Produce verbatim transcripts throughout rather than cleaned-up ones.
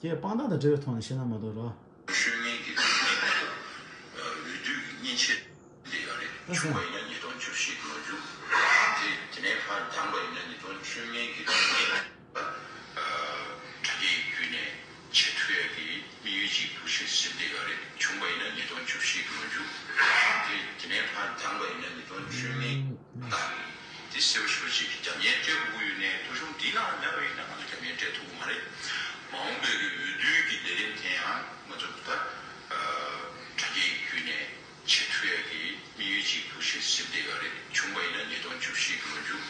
ཁྱེད་དཔང་རྟགས་དང་འབྲེལ་བའི་ཐོག་ནས་བཤད་ན་མ་གཏོགས་རོ། ཤོད་མཁན་གྱི་འོས་བསྡུ་གི་མཉེན་ཆས་དེ་ཡོད་རེད། ད་བྱུང་བ་ཡིན་ན་ཉིས་སྟོང་བཅུ་བཞི་གི་ལོ་མཇུག་དེ་དེ་ནས་ཕར་འདང་པ་ཡིན་ན་ཉིས་སྟོང་བཅོ་ལྔའི་གི་ལོ་ནས་དྲ་རྒྱའི་བརྒྱུད་ནས་བྱེད་ཐུབ་ཡ་གི་དམིགས་ཡུལ་ཅིག་འདུག་ཞེས་ཟེར་བསྡད་ཡོད་རེད། བྱུང་བ་ཡིན་ན་ཉིས་སྟོང་བཅུ་བཞི་གི་ལོ་མཇུག་དེ་དེ་ནས་ཕར་འདང་པ་ཡིན་ན་ཉིས་སྟོང་བཅོ་ལྔའི་ཟླ་དེ་གསལ་པོ་ཞེ་པོ་ཅིག་རྒྱབ་གཉེར་སྤྲད་དགོས་ཀྱི་ཡོད་ནའི་ཐོ་གཞུང་འདིའི་ནང་ལ་མེད་པ་ཡིན་ན་ང་ཚོ་རྒྱབ་གཉེར་སྤྲད་ཐུབ་ཀྱི་མ་རེད། མ་འོངས་པའི་གི་འོས་བསྡུའི་གི་ལས་རིམ་དེ་ཡང་ང་ཚོ་ད་དྲ་རྒྱའི་བརྒྱུད་ནས་བྱེད་ཐུབ་ཡ་གི་དམིགས་ཡུལ་ཅིག་འདུག་ཞེས་ཟེར་བསྡད་ཡོད་རེད། བྱུང་བ་ཡིན་ན་ཉིས་སྟོང་བཅུ་བཞི་གི་ལོ་མཇུག་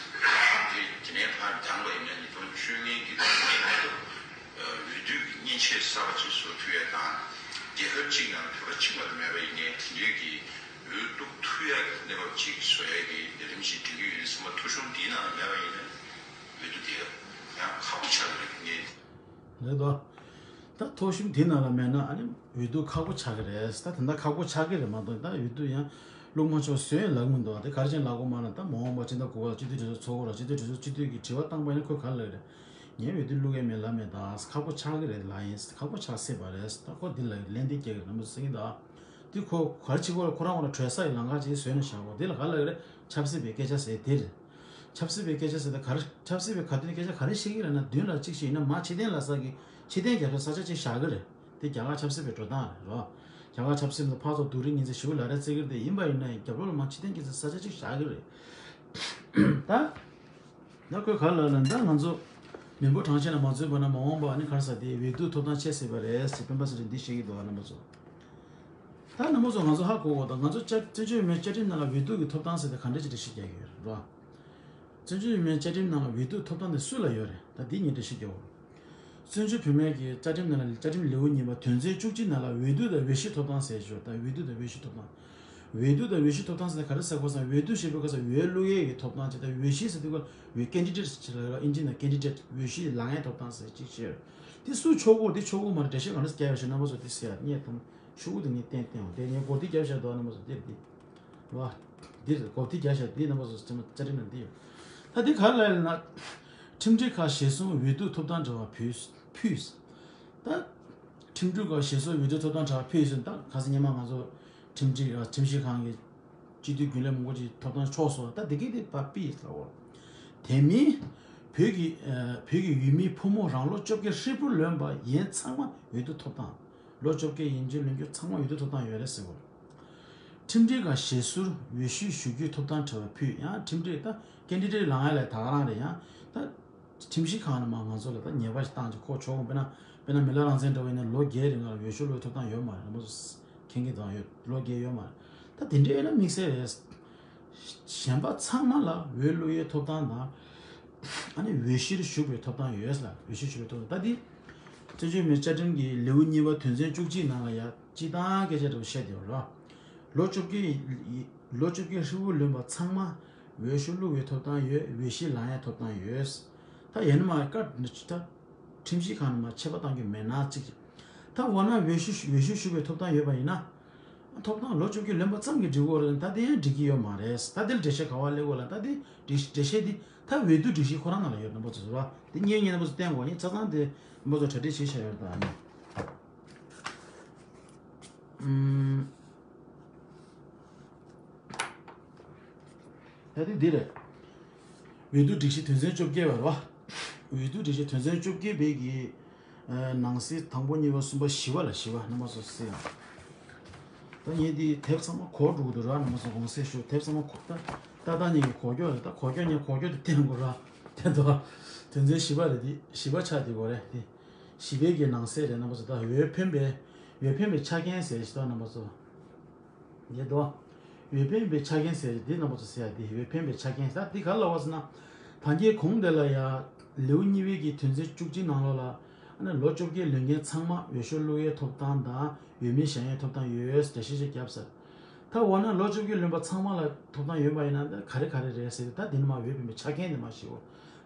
དེ་དེ་ནས་ཕར་འདང་པ་ཡིན་ན་ཉིས་སྟོང་བཅོ་ལྔའི་གི་ལོ་ནས་འོས་བསྡུ་གི་མཉེན་ཆས་གསར་པ་ཅིག་བཟོ་ཐུབ་ཡ་དང་། རྒྱལ་ཁབ་གཅིག་ནང་བོད་པ་གཅིག་མ་གཏོགས་མེད་པ་ཡིན་ནའི་དེ་འདྲའི་གི་འོས་གཏོང་ཐུབ་ཡ་གི་གནས་བབ་ཅིག་བཟོ་ཡ་གི་ལས་རིམ་ཞིག་སྒྲིག་གི་ཡོད་ན་བསམ་པ། ཐོ་གཞུང་འདིའི་ནང་ལ་མེད་པ་ཡིན་ན་འོས་བསྡུ་དེ་ཡང་ཁག་པོ་ཆགས་ཀྱི་རེད། ངས། རེད་དོ། ད་ཐོ་གཞུང་དེ་ནང་ལ་མེད་ན་ཨ་ནི་འོས་བསྡུ་ཁག་པོ་ཆགས་ཀྱི་རེད། ད་ད་ལྟ་ཁག་པོ་ཆགས་ཀྱི་རེད་མ་གཏོགས། ད་འོས་བསྡུ་ཡང་བླུག་མ་ཆོག་བཟོས་ལབ་མི་འདུག་དེ་ག་རེ་བྱས་ལབ་དགོས་མ་ལ། ད་མ་འོངས་པ་སྤྱི་ཟླ་དགུ་པ་ལ་སྤྱི་འཐུས་གྲོས་ཚོགས་ཚོགས་དགོས་ར། སྤྱི་འཐུས་གྲོས་ཚོགས་སྤྱི་འཐུས་ཀྱིས་དྲི་བ་བཏང་པ་ཡིན་ན་ཁོས་ག་རེ་ལབ་ཀྱི་རེད། ངས་འོས་བསྡུ་བླུག་ཡས་མེད་ལབ་མེད། ད་ཁག་པོ་ཆགས་ཀྱི་རེད་ལབ་ཡིན། ཁག་པོ་ཆགས་སྲིད་པ་རེད། ད་ཁོ་འདི་ལ་ལན་འདི་རྒྱག་གི་རེད་མ་གཏོགས་ཟེར་གྱི་འདུག་དེ་ཁོ་ག་རེ་བྱེད་དགོས་རེད། ཁོ་རང་ཁོ་རང་གྲོལ་ས་ཡི་ལམ་ཁ་ཅིག་བཟོས་ནས་བཞག་དགོས། དེ་ལ་ག་རེ་ལབ་ཀྱི་རེད། ཆབ་སྲིད་པའི་སྐད་ཆ་ཟེར་དེ་རེད། ཆབ་སྲིད་པའི་སྐད་ཆ་ཟེར་ད་ག་རེ། ཆབ་སྲིད་པའི་ག་དུས་ནས་སྐད་ཆ་ག་རེ་བཤད་ཀྱི་རེད་ན། མདུན་ལ་གཅིག་བཤད་ཡིན་ན་མར་ཕྱིར་འཐེན་ལབ་ས་གི་ཕྱིར་འཐེན་རྒྱབ་ས་ས་ཆ་གཅིག་བཞག་གི་རེད། དེ་རྒྱ་གར་ཆབ་སྲིད་པའི་འགྲོ་སྟངས་རེད་རོ། རྒྱ་གར་ཆབ་སྲིད་ནི་ཕར་ཚུར་སྡུག་རུས་ངན་ཚད་ཞེ་པོ་ལབ་རེས་བརྩི་གི་རེད། དེ་ཡིན་པ་ཡིན་ན་ཡང་རྒྱབ་ལོགས་ལ་མར་ཕྱིར་འཐེན་རྒྱབ་ས་ས་ཆ་གཅིག་བཞག་གི་རེད། ད་ད་ཁོས་ག་རེ་ལབ་ན། ད་ང་ཚོ་མི་འབོར་གྲངས་ཆེ་ན་མ་འཛུལ་བ་ན་མ་འོངས་པ་ཨ་ནི་ག་རེ་ཟེར་དེ་འོས་བསྡུ་ཐོབ་ཐང་ཆད་སྲིད་པ་རེད་ཟེར་སྤེན་པ་ཚེ་རིང་འདི་བཤད་ཀྱི་འདུག་ཨ་རྣམ་པ་ཚོ། ད་རྣམ་པ་ཚོ་ང་ཚོ་ཧ་གོ་གོ། ད་ང་ཚོ་བཅའ་བཙན་བྱོལ་བོད་མིའི་བཅའ་ཁྲིམས་ནང་ལ་འོས་བསྡུ་གི་ཐོབ་ཐང་ཟེར་ཏེ་ག་འདྲ་ཅིག་འགྲེལ་བཤད་རྒྱག་གི་ཡོད་རེད་རོ། བཙན་བྱོལ་བོད་མིའི་བཅའ་ཁྲིམས་ནང་ལ་འོས་བསྡུ་ཐོབ་ཐང་དེ་སུ་ལ་ཡོད་རེད། ད་འདི་ངས་འགྲེལ་བཤད་རྒྱག་གོ། བཙན་བྱོལ་བོད་མིའི་གི་བཅའ་ཁྲིམས་ནང་ལ། བཅའ་ཁྲིམས་ལེའུ་གཉིས་པ་དོན་ཚན་བཅུ་གཅིག་ནང་ལ་འོས་བསྡུ་དང་འོས་གཞིའི་ཐོབ་ཐང་ཟེར་ཞོར། ད་འོས་བསྡུ་དང་འོས་གཞིའི་ཐོབ་ཐང་། འོས་བསྡུ་དང་འོས་གཞིའི་ཐོབ་ཐང་ཟེར་ན་ག་རེ་ཟེར་གོ་ཟེར་ན། འོས་བསྡུ་ཞེས་པའི་སྐབས་སུ་འོས་བླུག་ཡས་ཀྱི་ཐོབ་ཐང་ཅིག་དང་། འོས་གཞི་ཟེར་དུས་སྐབས་འོས། ཀེན་ཌི་ཌེ་ཊི་ཟེར་ལ་ཨིན་ཇི་ནང་ཀེན་ཌི་ཌེ་ཊི། འོས་གཞི་ལངས་ཡས་ཐོབ་ཐང་ཟེར་ཅིག་བཤད། དེ་སུ་ཆོག་གོ་དེ་ཆོག་གོ་མ་རེད། འགྲེལ་བཤད་ག་འདྲ་རྒྱག་ཡོད་ཤེས། རྣམ་པ་ཚོ་དེ་ཟེར་ཡ་ཉེ་དང་ཤོག་གུ་དེ་ངས་བསྟན་བསྟན་འོང་། དེ་ངས་གོ་དེ་རྒྱབ་བཞག་འདུག་རྣམ་པ་ཚོ་དེ་རེད་དེ། བ། འདིར་གོ་དེ་རྒྱབ་བཞག་དེ་རྣམ་པ་ཚོ་བཅའ་མ་བཅའ་ཁྲིམས་ནང་འདི་ཡོད། ད་དེ་ག་རེ་ལབ་ན། ཁྲིམས་སྒྲིག་ཁག་གཞིར་བཟུང་འོས་བསྡུ་ཐོབ་ཐང་དྲི་བ་ཕུལ་ཕུལ། ད་ཁྲིམས་སྒྲིག་ཁག་གཞིར་བཟུང་འོས་བསྡུ་ཐོབ་ཐང་དྲི་བ་ཕུལ་ཟིན། ད་ཁ་སང་ཉི་མ་ང་ཚོ་ཁྲིམས་སྒྲིག་ཁྲིམས་ཞིབ་ཁང་གི་སྤྱི་འཐུས་རྒྱུན་ལས་མང་པོ་ཅིག་ཐོབ་ཐང་འཕྲོག་སོང་། ད་དེ་གི་དེ་པ་པི་ལ་འོ། དེ་མིན་བོད་ཀྱི་བོད་ཀྱི་ཡུལ་མིའི་ཕོ་མོ་རང་ལོ་བཅོ་བརྒྱད་ཧྲིལ་པོར་ལོན་པ་ཡན་ཚང་མ་འོས་བསྡུ་ཐོབ་ཐང་། ལོ་བཅོ་བརྒྱད་ཡན་ཆད་ལོན་རྒྱུ་ཚང་མ་འོས་བསྡུ་ཐོབ་ཐང་ཡོད་རེད་ཟེར་བ། ཁྲིམས་སྒྲིག་ཁག་གཞིར་བཟུང་འོས་ཤོག་ཞུ་རྒྱུའི་ཐོབ་ཐང་དྲི་བ་ཕུལ། ཡང་ཁྲིམས་སྒྲིག་ད་ཀེན་ཌི་ཌེ་ཊི་ལངས་ཡ་ལ་ད་ག་རང་རེད། ཡང་ད་ཁྲིམས་ཞིབ་ཁང་ནས་མར་ང་ཚོ་ལ་ད་ཉེས་པ་ཞིག་བཏང་ཅིག་ཁོ་ཆོག་གོ། དཔེར་ན་དཔེར་ན་མི་ལ་རང་བཙན་འདྲ་བོ་ཡིན་ན་ལོ་བརྒྱད་རིང་ལ་འོས་ཤོག་བླུག་ཐོབ་ཐང་ཡོད་མ་རེད། རྣམ་པ་ཚོ་མཁྱེན་གྱི་དང་ཡོད། ལོ་བརྒྱད་ཡོད་མ་རེད། ད་དེ་འདྲ་ཡོད་ན་དམིགས་བསལ་རེད། གཞན་པ་ཚང་མ་ལ་འོས་བླུག་ཡའི་ཐོབ་ཐང་དང་། ཨ་ནི་འོས་གཞིར་ཞུགས་པའི་ཐོབ་ཐང་ཡོད་ལ། འོས་གཞིར་ཞུགས་པའི་ཐོབ་ཐང་། ད་འདི་བཙན་བྱོལ་མི་བཅའ་ཁྲིམས་ཀྱི་ལེའུ་གཉིས་པ་དོན་ཚན་བཅུ་གཅིག་ནང་ལ་ཡ་སྤྱི་བཏང་སྐད་ཆ་འདྲ་བོ་བཤད་དེ་རོ། ལོ་བཅོ་བརྒྱད། ལོ་བཅོ་བརྒྱད་ཧྲིལ་པོ་ལོན་པ་ཚང་མ་འོས་ཤོག་བླུག་པའི་ཐོབ་ཐང་ཡོད། འོས་གཞི་ལངས་ཡའི་ཐོབ་ཐང་ཡོད། ད་ཡིན་ན་མ་ཀ་ད་ཁྲིམས་ཞིབ་ཁང་ནས་མ་ཆད་པ་གཏང་རྒྱུ་མེད་ན་གཅིག་བྱས། ད་འོ་ན་འོས་ཤོག་འོས་ཤོག་ཞུ་བའི་ཐོབ་ཐང་ཡོད་པ་ཡིན་ན། ཐོབ་ཐང་ལོ་བཅོ་བརྒྱད་ལོན་པ་ཙམ་གྱིས་འགྲིག་གི་རེད། ད་དེ་ཡང་འགྲིག་གི་ཡོད་མ་རེད། ད་དེ་ལ་འགྲེལ་བཤད་ག་པར་སླེབས་དགོས་ལ། ད་དེ་འགྲེལ་འགྲེལ་བཤད་འདི་ད་འོས་བསྡུ་སྒྲིག་གཞི་ཁོ་རང་ནང་ལ་ཡོད། རྣམ་པ་ཚོ་ཟེར་བ་དེ་ངས་ངས་རྣམ་པ་ཚོ་བསྟན་དགོས། ངས་ཆ་ཚང་དེ་རྣམ་པ་ཚོ་གྲ་སྒྲིག་བྱེད་བྱ་ཡོད། ད་ཨ་ནི་ཨུམ། ད་དེ་འདི་རེད། འོས་བསྡུ་སྒྲིག་གཞི་དོན་ཚན་བཅོ་བརྒྱད་པ་རེད་བ། འོས་བསྡུ་སྒྲིག་གཞི་དོན་ཚན་བཅོ་བརྒྱད་པའི་གི་ནང་གསེས་དང་པོ་གཉིས་པ་གསུམ་པ་བཞི་པ་ལ། བཞི་པ་རྣམ་པ་ཚོ་གསན་ཡ། ད་ངས་འདི་དེབ་ཚང་མ་གོ་འགྲོ་གི་འདུག་ར། རྣམ་པ་ཚོ་དགོངས་སེལ་ཞུ། དེབ་ཚང་མ་གོ། ད་ཏག་ཏག་ཉིད་ཀྱི་གོ་རྒྱུ་རེད། ད་གོ་རྒྱུ་ཉིད་གོ་རྒྱུ་དེ་བསྟན་དགོས་ར། དེ་འདུག་དོན་ཚན་བཞི་པ་རེད། འདི་བཞི་པ་ཆགས་བསྡད་ཡོད་རེད། འདི་བཞི་པའི་གི་ནང་གསེས་རེད། རྣམ་པ་ཚོ་ད་འོས་འཕེན་པའི་འོས་འཕེན་པའི་ཆ་རྐྱེན་ཟེར་ཞིག་ད་རྣམ་པ་ཚོ། ཡེ་དོ། འོས་འཕེན་པའི་ཆ་རྐྱེན་ཟེར་འདི་རྣམ་པ་ཚོ་གསན་ཡ། འདི་འོས་འཕེན་པའི་ཆ་རྐྱེན་ཟེར་འདི་ག་རེ་ལབ་པ་ཟེར་ན། ད་གིན་གོང་དེ་ལ་ཡ་ལེའུ་གཉིས་པའི་གི་དོན་ཚན་བཅུ་གཅིག་ནང་ལོགས་ལ། ཨ་ནི་ལོ་བཅོ་བརྒྱད་ལོན་མཁན་ཚང་མ་འོས་ཤོག་བླུག་ཡའི་ཐོབ་ཐང་དང་འོས་མི་བཞེངས་ཡའི་ཐོབ་ཐང་ཡོད་ཟེར་འགྲེལ་བཤད་ཅིག་བརྒྱབ་ཟེར། ད་འོ་ན་ལོ་བཅོ་བརྒྱད་ལོན་པ་ཚང་མ་ལ་ཐོབ་ཐང་ཡོད་པ་ཡིན་ན་ད་ག་རེ་ག་རེ་རེད་ཟེར། ད་འདི་ནི་མ་འོས་འཕེན་པའི་ཆ་རྐྱེན་དེ་མ་ཞིག་འོ།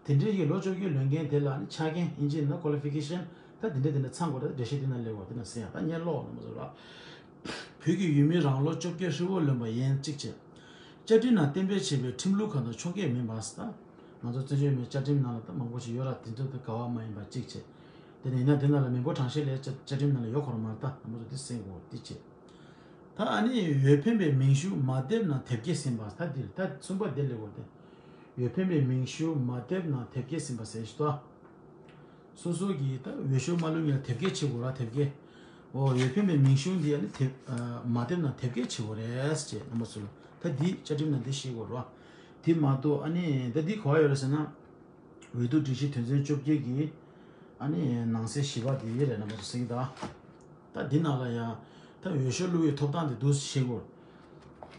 དེ་འདྲའི་གི་ལོ་བཅོ་བརྒྱད་ལོན་མཁན་དེ་ལ་ནི་ཆ་རྐྱེན་ཨིན་ཇི་ནང་ཀོ་ལི་ཕི་ཀེ་ཤན་ད་དེ་འདྲ་དེ་འདྲ་ཚང་དགོས། ད་འགྲེལ་བཤད་དེ་ན་སླེབས་པ་དེ་ན་གསན་ཡ། ད་ངས་ཀློག་རྣམ་པ་ཚོ་ལ། བོད་ཀྱི་ཡུལ་མི་རང་ལོ་བཅོ་བརྒྱད་ཧྲིལ་པོ་ལོན་པ་ཡན་གཅིག་བྱས། བཅའ་ཁྲིམས་ནང་གཏན་འབེབས་བྱས་པའི་ཁྲིམས་ལུགས་ཁག་དང་ཕྱོགས་འགལ་མིན་པ་ཟེར། ད་ང་ཚོ་བཙན་བྱོལ་མིའི་བཅའ་ཁྲིམས་ནང་ལ་ད་མང་པོ་ཞིག་ཡོད་ར། དེ་ཚོ་དང་འགལ་བ་མ་ཡིན་པ་གཅིག་བྱས། དེ་ནས་ཡིན་ན་དེ་ནང་ལ་མི་འབོར་གྲངས་བཤེར་ལས་བཅའ་བཅའ་ཁྲིམས་ནང་ལ་ཡོད་ཁོ་རང་མ་རེད་ད། རྣམ་པ་ཚོ་དེ་གསན་དགོས་དེ་བྱེད། ད་ཨ་ནི་འོས་འཕེན་པའི་མིང་གཞུང་མ་དེབ་ནང་དེབ་སྐྱེལ་ཟིན་པ་ད་འདིར་ད་གསུམ་པ་དེ་ལས་འོ་དེ། འོས་འཕེན་པའི་མིང་གཞུང་མ་དེབ་ནང་དེབ་སྐྱེལ་ཟིན་པ་ཟེར་ཞིག་ཏོ། སོ་སོ་གིས་ད་འོས་ཤོག་མ་བླུགས་ཉིན་ལ་དེབ་སྐྱེལ་བྱེད་དགོས་ར་དེབ་སྐྱེལ། འོ་འོས་འཕེན་པའི་མིང་གཞུང་འདི་ཨ་ནི་དེབ་ཨ་མ་དེབ་ནང་དེབ་སྐྱེལ་བྱེད་དགོས་རེད་ཅེས་རྣམ་པ་ཚོ་ལ་ད་འདི་བཅའ་ཁྲིམས་ནང་འདི་ཤེས་དགོས་ར། དེ་མ་གཏོགས་ཨ་ནི་ད་འདི་ག་བ་ཡོད་རེད་ཟེར་ན། འོས་བསྡུ་སྒྲིག་གཞི་དོན་ཚན་བཅོ་བརྒྱད་ཀྱི་ཨ་ནི་ནང་གསེས་བཞི་པ་དེ་རེད་རྣམ་པ་ཚོ་གཟིགས་དང་། ད་འདི་ནང་ལ་ཡང་ད་འོས་ཤོག་བླུག་ཡའི་ཐོབ་ཐང་དེ་འདུག་ཤེས་དགོས།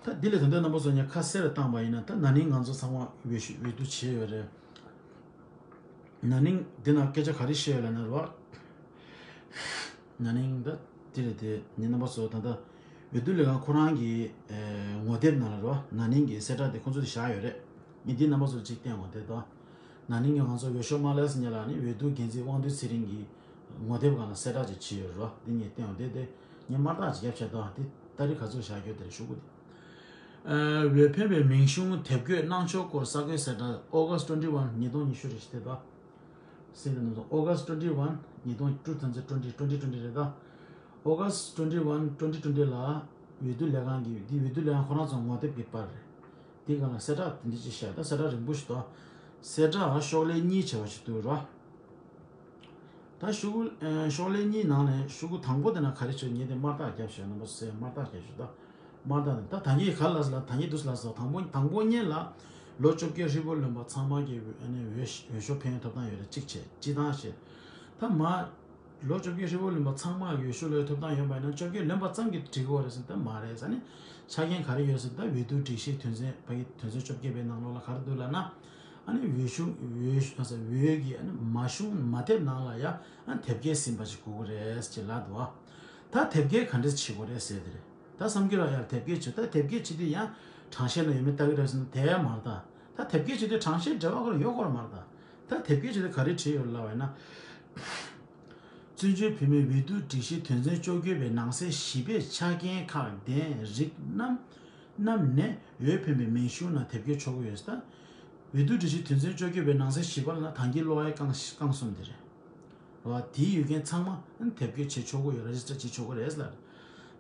ད་འདི་ལས་ད་ལྟ་རྣམ་པ་ཚོ་ཉ་ཁ་གསལ་རུ་བཏང་པ་ཡིན་ན་ད་ན་ནིང་ང་ཚོ་ཚང་མ་འོས་ཤོག་འོས་བསྡུ་བྱས་ཡོད་རེད། ན་ནིང་འདི་ནང་སྐད་ཆ་ག་རེ་བཤད་ཡོད་ལབ་ན་རོ། ན་ནིང་ད་འདི་རེད་དེ་ནི་རྣམ་པ་ཚོ་ད་ལྟ་འོས་བསྡུ་ལས་ཁང་ཁོ་རང་གི་ངོ་དེབ་ནང་ལ་རོ་ན་ནིང་གི་གསལ་བསྒྲགས་དེ་ཁོ་ཚོས་བཞག་ཡོད་རེད། ངས་འདི་རྣམ་པ་ཚོར་ཅིག་བསྟན་འོང་དེ་དང་། ན་ནིང་གི་ང་ཚོ་འོས་ཤོག་མ་བླུགས་ཉིན་ལ་ནི་འོས་བསྡུ་འགན་འཛིན་དབང་འདུས་ཚེ་རིང་གི་ངོ་དེབ་སྒང་ལ་གསལ་བསྒྲགས་ཅིག་བྱས་ཡོད་རོ། འདི་ངས་བསྟན་འོང་དེ་དེ་ངས་དམར་རྟགས་ཅིག་བརྒྱབ་བྱས་དང་དེ་ཏ་རིག་ག་ཚོད་བཞག་རྒྱུ་དེར་ཤོག་གུ་དེ། འོས་འཕེན་པའི་མིང་གཞུང་དེབ་འགོད་གནང་ཕྱོགས་སྐོར་གསར་འགོད་གསལ་བསྒྲགས་August twenty one ཉིས་སྟོང་ཉི་ཤུ་རེ་ཞིག་དེ་དང་། སེང་གེ་རྣམ་གསུམ་August twenty one ཉིས་སྟོང་two thousand twenty twenty twenty རེད་ད། August twenty one twenty twenty ལ་འོས་བསྡུ་ལས་ཁང་གི་འདི་འོས་བསྡུ་ལས་ཁང་ཁོ་རང་ཚོ་ངོ་དེབ་ཀྱི་པར་རེད། འདི་སྒང་ལ་གསལ་བསྒྲགས་དེ་འདྲ་ཅིག་བཤད་ད་གསལ་བསྒྲགས་རིང་པོ་ཞིག་འདུག་གསལ་བསྒྲགས་ཤོག་ལྷེ་གཉིས་བྱས་པ་ཞིག་འདུག་ར། ད་ཤོག་གུ་ཨ་ཤོག་ལྷེ་གཉིས་ནང་ནས་ཤོག་གུ་དང་པོ་དེ་ན་ག་རེ་བྱོས་ངས་དེ་དམར་རྟགས་བརྒྱབ་བྱོས་རྣམ་པ་ཚོས་དམར་རྟགས་བརྒྱབ་བྱོས་ད། དམར་རྟགས་ནི་ད་ད་ངས་ག་ལ་ཟེར་ལ་ད་ངས་འདུག་ལ་ཟེར་དང་པོ་དང་པོ་ཉིད་ལ་ལོ་བཅོ་བརྒྱད་ཧྲིལ་པོ་ལོན་པ་ཚང་མ་གི་ཨ་ནི་འོས་འོས་ཤོག་འཕེན་ཐོབ་ཐང་ཡོད་རེད་གཅིག་བྱས་སྤྱི་བཏང་བྱས། ད་མ་ལོ་བཅོ་བརྒྱད་ཧྲིལ་པོ་ལོན་པ་ཚང་མ་གི་འོས་ཤོག་ལོན་ཐོབ་ཐང་ཡོད་པ་ཡིན་ན་བཅོ་བརྒྱད་ལོན་པ་ཙམ་གྱིས་འགྲིག་གི་རེད་ཟེར་ད་མ་རེད་ཟེར་ནི། ཆ་རྐྱེན་ག་རེ་ཡོད་ཟེར་ད་འོས་བསྡུ་སྒྲིག་གཞི་དོན་ཚན་ཕ་གི་དོན་ཚན་བཅོ་བརྒྱད་པའི་ནང་ལོགས་ལ་ག་རེ་འདུག་ལབ་ན། ཨ་ནི་འོས་ཤོག་འོས་ཤོག་ཨ་ཟེར་འོས་ཀྱི་ཨ་ནི་མ་གཞུང་མ་དེབ་ནང་ལ་ཡང་ཨ་ནི་དེབ་སྐྱེལ་ཟིན་པ་ཞིག་དགོས་ཀྱི་རེད་ཅེས་ལབ་འདུག་ད་དེབ་སྐྱེལ་ག་འདྲས་བྱེད་དགོས་རེད་ཟེར་དེ་རེད། ད་བསམ་རྒྱུ་ལ་ཡར་དེབ་སྐྱེལ་བྱེད་ད་དེབ་སྐྱེལ་བྱེད་དུས་ཡང་གྲངས་བཤེར་ན་ཡོད་མེད་ལྟ་གི་རེད་ཟེར་ན་དེ་མ་རེད་ད། ད་དེབ་སྐྱེལ་བྱེད་དུས་གྲངས་བཤེར་འབྲེལ་བ་ཁོ་རང་ཡོད་ཁོ་རང་མ་རེད་ད། ད་དེབ་སྐྱེལ་བྱེད་དུས་ག་རེ་བྲིས་ཡོད་ལབ་པ་ཡིན་ན། བཙན་བྱོལ་བོད་མིའི་འོས་བསྡུ་སྒྲིག་གཞི་དོན་ཚན་བཅོ་བརྒྱད་པའི་ནང་གསེས་བཞི་པའི་ཆ་རྐྱེན་ཁག་ལྡན་རིགས་རྣམས་རྣམས་ནས་འོས་འཕེན་པའི་མིང་གཞུང་ནང་དེབ་སྐྱེལ་ཆོག་གི་ཡོད་ད། འོས་བསྡུ་སྒྲིག་གཞི་དོན་ཚན་བཅོ་བརྒྱད་པའི་ནང་གསེས་བཞི་པ་ལ་ན་ད་གིན་ཀློག་ཡ་རྐང་རྐང་གསུམ་དེ་རེད། རེད་བ། དེའི་ཡོད་མཁན་ཚང་མ་དེབ་སྐྱེལ་བྱེད་ཆོག་གི་ཡོད། ར་ཇི་སི་ཊར་བྱེད་ཆོག་གི་རེད་ལ།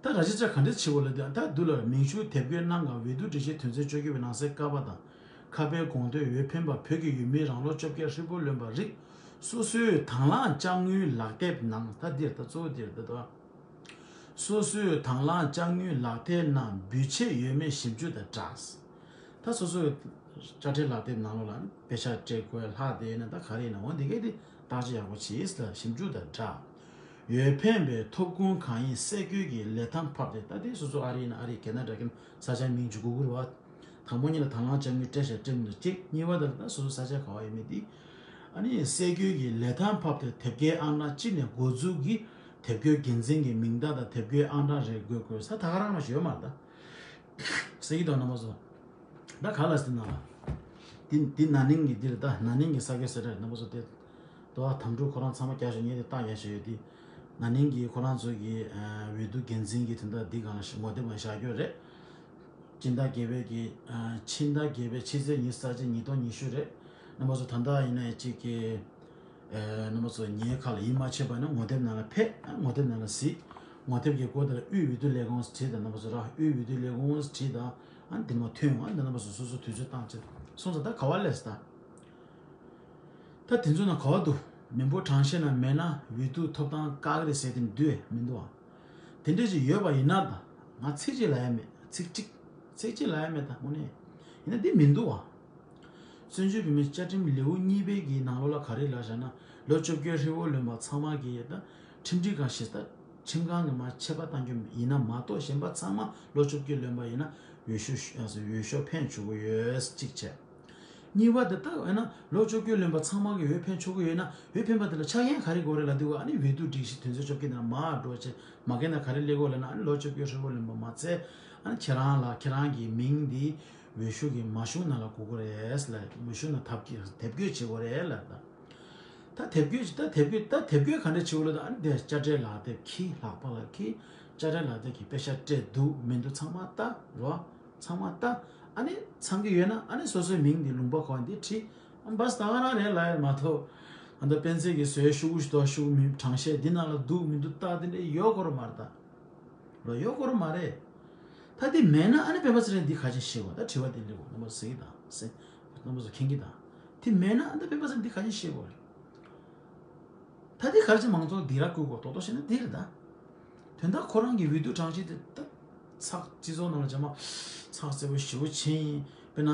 ད་ར་ཇི་སི་ཊར་ག་འདྲས་བྱེད་དགོས་ལབ་དུས་ད་འདུག་ལ་མིང་གཞུང་དེབ་སྐྱེལ་གནང་སྐབས་འོས་བསྡུ་སྒྲིག་གཞི་དོན་ཚན་བཅོ་བརྒྱད་པའི་ནང་གསེས་ཀ་པ་དང་། ཁ་པའི་དགོངས་དོན་འོས་འཕེན་པ་བོད་ཀྱི་ཡུལ་མིའི་རང་ལོ་བཅོ་བརྒྱད་ཧྲིལ་པོ་ལོན་པ་རིགས་སོ་སོའི་དང་བླངས་དཔྱ་དངུལ་ལག་དེབ་ནང་ད་འདིར་ད་གཙོ་བོ་འདིར་ད་དོ། སོ་སོའི་དང་བླངས་དཔྱ་དངུལ་ལག་དེབ་ནང་འབུལ་ཆད་ཡོད་མེད་ཞིབ་འཇུག་དང་སྦྲགས། ད་སོ་སོའི་དཔྱ་ཁྲལ་ལག་དེབ་ནང་ལོགས་ལ་ནི་པེ་ཤག་སྤྲད་དགོས་ལྷག་བསྡད་ན་ད་ག་རེ་ཡིན་ན་འོ་འདི་གས་དེ་བརྟག་དཔྱད་ཡག་པོ་བྱེད་ལ་ཞིབ་འཇུག་དང་སྦྲགས། འོས་འཕེན་པའི་ཐོབ་ཁུངས་གང་ཡིན་གསལ་སྒྲོས་ཀྱི་ལས་ཐམ་ཕབ་སྟེ་ད་དེ་སོ་སོ་ཨ་རི་ཡིན་ན་ཨ་རི་ཁེ་ན་ཌ་ཁེ་ན་ས་ཆ་མིང་ཅིག་དགོས་ཀྱི་རེད་བ། དང་པོ་ཉིད་ལ་དང་བླངས་དཔྱ་དངུལ་སྤྲད་བཞག་སྤྲད་མི་འདུག་གཅིག་གཉིས་པ་དེ་ལ་ད་སོ་སོ་ས་ཆ་ག་བ་ཡོད་མེད་དེ། ཨ་ནི་གསལ་སྒྲོས་ཀྱི་ལས་ཐམ་ཕབ་སྟེ་དེབ་སྐྱེལ་ཨང་གྲངས་གཅིག་ནས་འགོ་འཛུགས་ཀྱིས་དེབ་སྐྱེལ་འགན་འཛིན་གྱི་མིང་རྟགས་དང་དེབ་སྐྱེལ་ཨང་གྲངས་རེ་འགོད་དགོས་ས་ད་ག་རང་མ་ཞིག་ཡོད་མ་རེད་ད། གསལ་གྱི་འདུག་རྣམ་པ་ཚོ། ད་ག་ལ་ཟེར་ན་ལ། འདི་འདི་ན་ནིང་གི་འདིར་ད་ན་ནིང་གི་ས་གའི་ས་ར་རྣམ་པ་ཚོ་དེ། དོ་བ་དམ་ཕྲུག་ཁོ་རང་ཚང་མ་རྒྱ་ཤོད་ངས་དེ་རྟགས་རྒྱ་ཤོད་ཡོད་དེ། ན་ནིང་གི་ཁོ་རང་ཚོ་གི་འོས་བསྡུ་འགན་འཛིན་གྱི་དོན་དག་འདི་གང་ལ་ངོ་དེབ་ང་བཞག་རྒྱུ་རེད། སྤྱི་ཟླ་བརྒྱད་པའི་གི་ཕྱི་ཟླ་བརྒྱད་པའི་ཕྱི་ཚེས་ཉི་ཤུ་རྩ་གཅིག་ཉིས་སྟོང་ཉི་ཤུ་རེད། རྣམ་པ་ཚོ་ད་ལྟ་ཡིན་ན་ཡང་གཅིག་གི་རྣམ་པ་ཚོ་ངའི་ཁ་ལ་ཡིད་མ་ཆེས་པ་ན་ངོ་དེབ་ནང་ལ་ཕེབས། ངོ་དེབ་ནང་ལ་གཟིགས། ངོ་དེབ་ཀྱི་སྐོར་དེ་ལ་དབུས་འོས་བསྡུ་ལས་ཁུངས་བྲིས་དང་རྣམ་པ་ཚོ་ར་དབུས་འོས་བསྡུ་ལས་ཁུངས་བྲིས་དང་། ཨ་འདི་མ་ཐོན་ཡོང་། ཨ་འདི་རྣམ་པ་ཚོ་སོ་སོ་དུས་ཚོད་བཏང་ཆེད་སོང་ཙང་ད་ག་བ་ལས་ད། ད་དེ་ཚོ་ན་ག་བ་འདུག་མི་འབོར་གྲངས་བཤེར་ན་མེད་ན་འོས་བསྡུ་ཐོབ་ཐང་བཀག་རེད་ཟེར་དེ་འདུག་མི་འདུག་ཨ། དེ་འདྲས་ཅིག་ཡོད་པ་ཡིན་ན་ད་ང་ཚིག་གཅིག་ལ་ཡ་མེད། ཚིག་གཅིག་ཚིག་གཅིག་ལ་ཡ་མེད་ད་དངོས་གནས། ཡིན་ན་འདི་མི་འདུག་ཨ། བཙན་བྱོལ་བོད་མིའི་བཅའ་ཁྲིམས་ལེའུ་གཉིས་པའི་གི་ནང་ལོགས་ལ་ག་རེ་ལབ་བཞག་ན་ལོ་བཅོ་བརྒྱད་ཧྲིལ་བོ་ལོན་པ་ཚང་མ་གི་ད་ཁྲིམས་སྒྲིག་གང་ཞིག་ད་ཁྲིམས་ཁང་གི་མ་ཆད་པ་གཏང་རྒྱུ་ཡིན་ན་མ་གཏོགས་གཞན་པ་ཚང་མ་ལོ་བཅོ་བརྒྱད་ལོན་པ་ཡིན་ན་འོས་ཤོག་འོས་ཤོག་འཕེན་ཆོག་གི་ཡོད་གཅིག་བྱས། གཉིས་པ་དེ་ལྟ་བས་ན་ལོ་བཅོ་བརྒྱད་ལོན་པ་ཚང་མ་གི་འོས་འཕེན་ཆོག་གི་ཡོད་ན་འོས་འཕེན་པ་དེ་ལ་ཆ་རྐྱེན་ག་རེ་དགོས་རེད་ལབ་དུས་ཨ་ནི་འོས་བསྡུ་སྒྲིག་གཞི་དོན་ཚན་བཅོ་བརྒྱད་དེ་ན་མར་འགྲོ་བྱས་མ་འགལ་ན་ག་རེ་སླེབས་དགོས་ལབ་ན་ཨ་ནི་ལོ་བཅོ་བརྒྱད་ཧྲིལ་བོ་ལོན་པ་མ་ཚད་ཨ་ནི་ཁྱེད་རང་ལ་ཁྱེད་རང་གི་མིང་འདི་འོས་ཤོག་གི་མ་གཞུང་ནང་ལ་དགོས་ཀྱི་རེད་ལབ། འོས་ཤོག་ནང་ཐབས་ཀྱིས་དེབ་འགོད་བྱེད་དགོས་རེད་ལབ་ད། ད་དེབ་འགོད་ད་དེབ་འགོད་ད་དེབ་འགོད་ག་འདྲ་བྱེད་དགོས་ལབ་ད་ཨ་ནི་དེ་དཔྱ་ཁྲལ་ལག་དེབ་ཁྱི་ལག་པ་ལ་ཁྱི་དཔྱ་ཁྲལ་ལག་དེབ་ཀྱི་པེ་ཤག་སྤྲད་འདུག་མི་འདུག་ཚང་མ་ལྟ་རོ། ཚང་མ་ལྟ། ཨ་ནི་ཚང་གི་ཡོད་ན་ཨ་ནི་སོ་སོའི་མིང་འདི་ལུང་པ་གང་འདི་བྲིས། ཨ་བས་ད་ག་རང་རེད་ལབ་ཡ་མ་གཏོགས། ད་ལྟ་སྤེན་ཚེ་གིས་བཟོས་ཤོག་གུ་ཞིག་འདུག་ཤོག་གུ་མི་དྲང་ཤད་འདི་ནང་ལ་འདུག་མི་འདུག་རྟགས་འདི་འདྲ་ཡོད་དགོས་ར་མ་རེད་ད། རོ་ཡོད་དགོས་ར་མ་རེད། ད་འདི་མེད་ན་ཨ་ནི་སྤེན་པ་ཚེ་རིང་འདི་ག་ཅིག་ཤེས་དགོས། ད་དྲི་བ་འདི་སླེབས་དགོས། རྣམ་པ་ཟེར་གི་དང་ཟེར། རྣམ་པ་ཚོ་མཁྱེན་གི་དང་། འདི་མེད་ན་ཨ་ནི་སྤེན་པ་ཚེ་རིང་འདི་ག་ཅིག་ཤེས་དགོས་རེད། ད་འདི་ག་ཅིག་མང་ཚོགས་སྡིགས་ར་བསྐུལ་དགོས། རྡོག་རྡོག་བཤད་ན་འདི་རེད་ད། དོན་དག་ཁོ་རང་གི་འོས་བསྡུ་གྲངས་ཆེ་དེ་ད་ཚགས་སྤྱི་ཚོགས་ནང་ལ་རྗེས་མ་ཚགས་ཚུད་པོ་ཞེ་པོ་ཕྱིན། དཔེར་ན།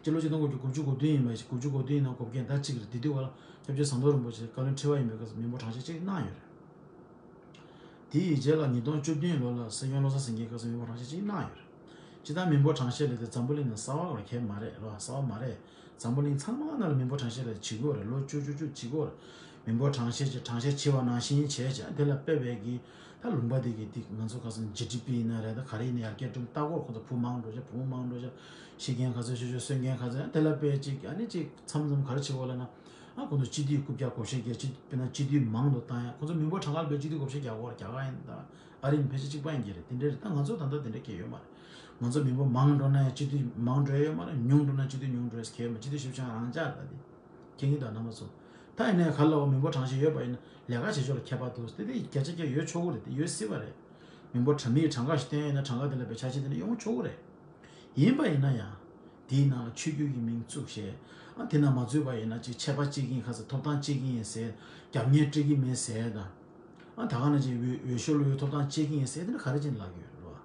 སྤྱི་ལོ་ཆིག་སྟོང་དགུ་བརྒྱ་དགུ་བཅུ་གོ་བདུན་ཡིན་པ་ཞིག་དགུ་བཅུ་གོ་བདུན་ཡིན་ན་གོ་བརྒྱད་ཟླ་གཅིག་རེད། དེ་དུས་བར་ལ་སྐྱབས་རྗེ་ཟམ་གདོང་རིན་པོ་ཆེ་བཀའ་བློན་ཁྲི་པ་ཡིན་པའི་སྐབས་སུ་མི་འབོར་གྲངས་ཆེ་གཅིག་གནང་ཡོད་རེད། དེ་ཡི་རྗེས་ལ་ཉིས་སྟོང་བཅུ་བདུན་ལོ་ལ་སྲིད་སྐྱོང་བློ་བཟང་སེང་གེའི་སྐབས་སུ་མི་འབོར་གྲངས་ཆེ་གཅིག་གནང་ཡོད་རེད། སྤྱིར་བཏང་མི་འབོར་གྲངས་ཆེ་ལབ་དེ་འཛམ་བུ་གླིང་ནང་གསར་པ་ལ་ཁེལ་མ་རེད་རོ། གསར་པ་མ་རེད། འཛམ་བུ་གླིང་ཚང་མ་ནང་ལ་མི་འབོར་གྲངས་ཆེ་ལ་བྱེད་དགོས་རེད། ལོ་བཅུ་བཅུ་བཅུ་བྱེད་དགོས་རེད། མི་འབོར་གྲངས་ཆེ་ཆེ་གྲངས་ཆེ་ཆེ་བ་ནང་བཞིན་བྱས་བྱས་དེ་ལ་དཔེ་བའི་གི་ད་ལུང་པ་དེ་གི་དེ་ང་ཚོ་ཁ་སང་ཇི་ཌི་པི་ཡིན་ན་རེད། ད་ག་རེ་ཡིན་ན་ཡར་རྒྱས་འགྲོ་ལྟ་སྐོར་ཁོ་ཚོ་བུ་མང་འགྲོ་ཆ་བུ་མོ་མང་འགྲོ་ཆ་ཤི་མཁན་ག་ཚོད་ཤི་ཆོག་གསོན་མཁན་ག་ཚོད་དེ་ལ་དཔེ་ཅིག་ཨ་ནི་ཅིག་མཚམས་མཚམས་ག་རེ་བྱེད་དགོས་ལབ་ན། ཨ་ཁོ་ཚོ་སྤྱི་འཐུས་རྐུབ་བཀྱག་བགོ་བཤའ་རྒྱག་སྤྱི་དཔེར་ན་སྤྱི་འཐུས་མང་དུ་བཏང་ཡ། ཁོ་ཚོ་མི་འབོར་གྲངས་ཀ་ལ་དཔེ་སྤྱི་འཐུས་བགོ་བཤའ་རྒྱག་དགོས་རེད། རྒྱ་གར་ཡིན་ད། ཨ་རི་ཡིན་ཕལ་ཆེར་གཅིག་པ་ཡིན་གྱི་རེད། དེ་འདྲ་རེད། ད་ང་ཚོ་ད་ལྟ་དེ་འདྲ་སྐད་ཡོད་མ་རེད། ང་ཚོ་མི་འབོར་མང་འགྲོ་ན་ཡང་སྤྱི་འཐུས་མང་འགྲོ་ཡ་ཡོད་མ་རེད། ཉུང་འགྲོ་ན་སྤྱི་འཐུས་ཉུང་འགྲོ་ཡ་ཁྱད་ཡོད་མ་རེད། སྤྱི་འཐུས་ཞིབ་ཆ་རང་འཇགས་རེད། ད་དེ་མཁྱེན་གྱི་འདུག་རྣམ་པ་ཚོ། ད་ཡིན་ནའི་ག་ལ་བ་མི་འབོར་གྲངས་ཆེ་ཡོད་པ་ཡིན་ན་ལས་ཀ་བྱེད་ཕྱོགས་ལ་ཁྱད་པར་འདུག་དེ་དེ་བརྒྱ་ཆ་བརྒྱ་ཡོད་ཆོག་གི་རེད། དེ་ཡོད་སྲིད་པ་རེད། མི་འབོར་གྲངས་མིའི་གྲངས་ཀ་ཞིག་བཏོན་ཡོད་ན་གྲངས་ཀ་དེ་ལ་དཔེ་ཆ་ཆེ་དེ་འདྲ་ཡོང་ཆོག་གི་རེད། ཡིན་པ་ཡིན་ན་ཡང་། དེའི་ནང་ལ་ཆོས་བརྒྱུད་ཀྱི་མིང་བཙུགས་བྱས། ཨ་དེ་ན་མ་བཙུགས་པ་ཡིན་ན་ཅིག་ཆད་པ་གཅོད་ཀྱི་ཡིན་ཁ་ཚ་ཐོབ་ཐང་གཅོད་ཀྱི་ཡིན་ཟེར། རྒྱབ་གཉེར་སྤྲད་ཀྱི་མེད་ཟེར་དང་། ཨ་ད་ག་ནང་བཞིན་འོས་འོས་ཤོག་བླུག་ཡའི་ཐོབ་ཐང་གཅོད་ཀྱི་ཡིན་ཟེར་དེ་ནི་ག་རེ་བྱས་ནས་ལབ་ཀྱི་ཡོད་རེད་བ།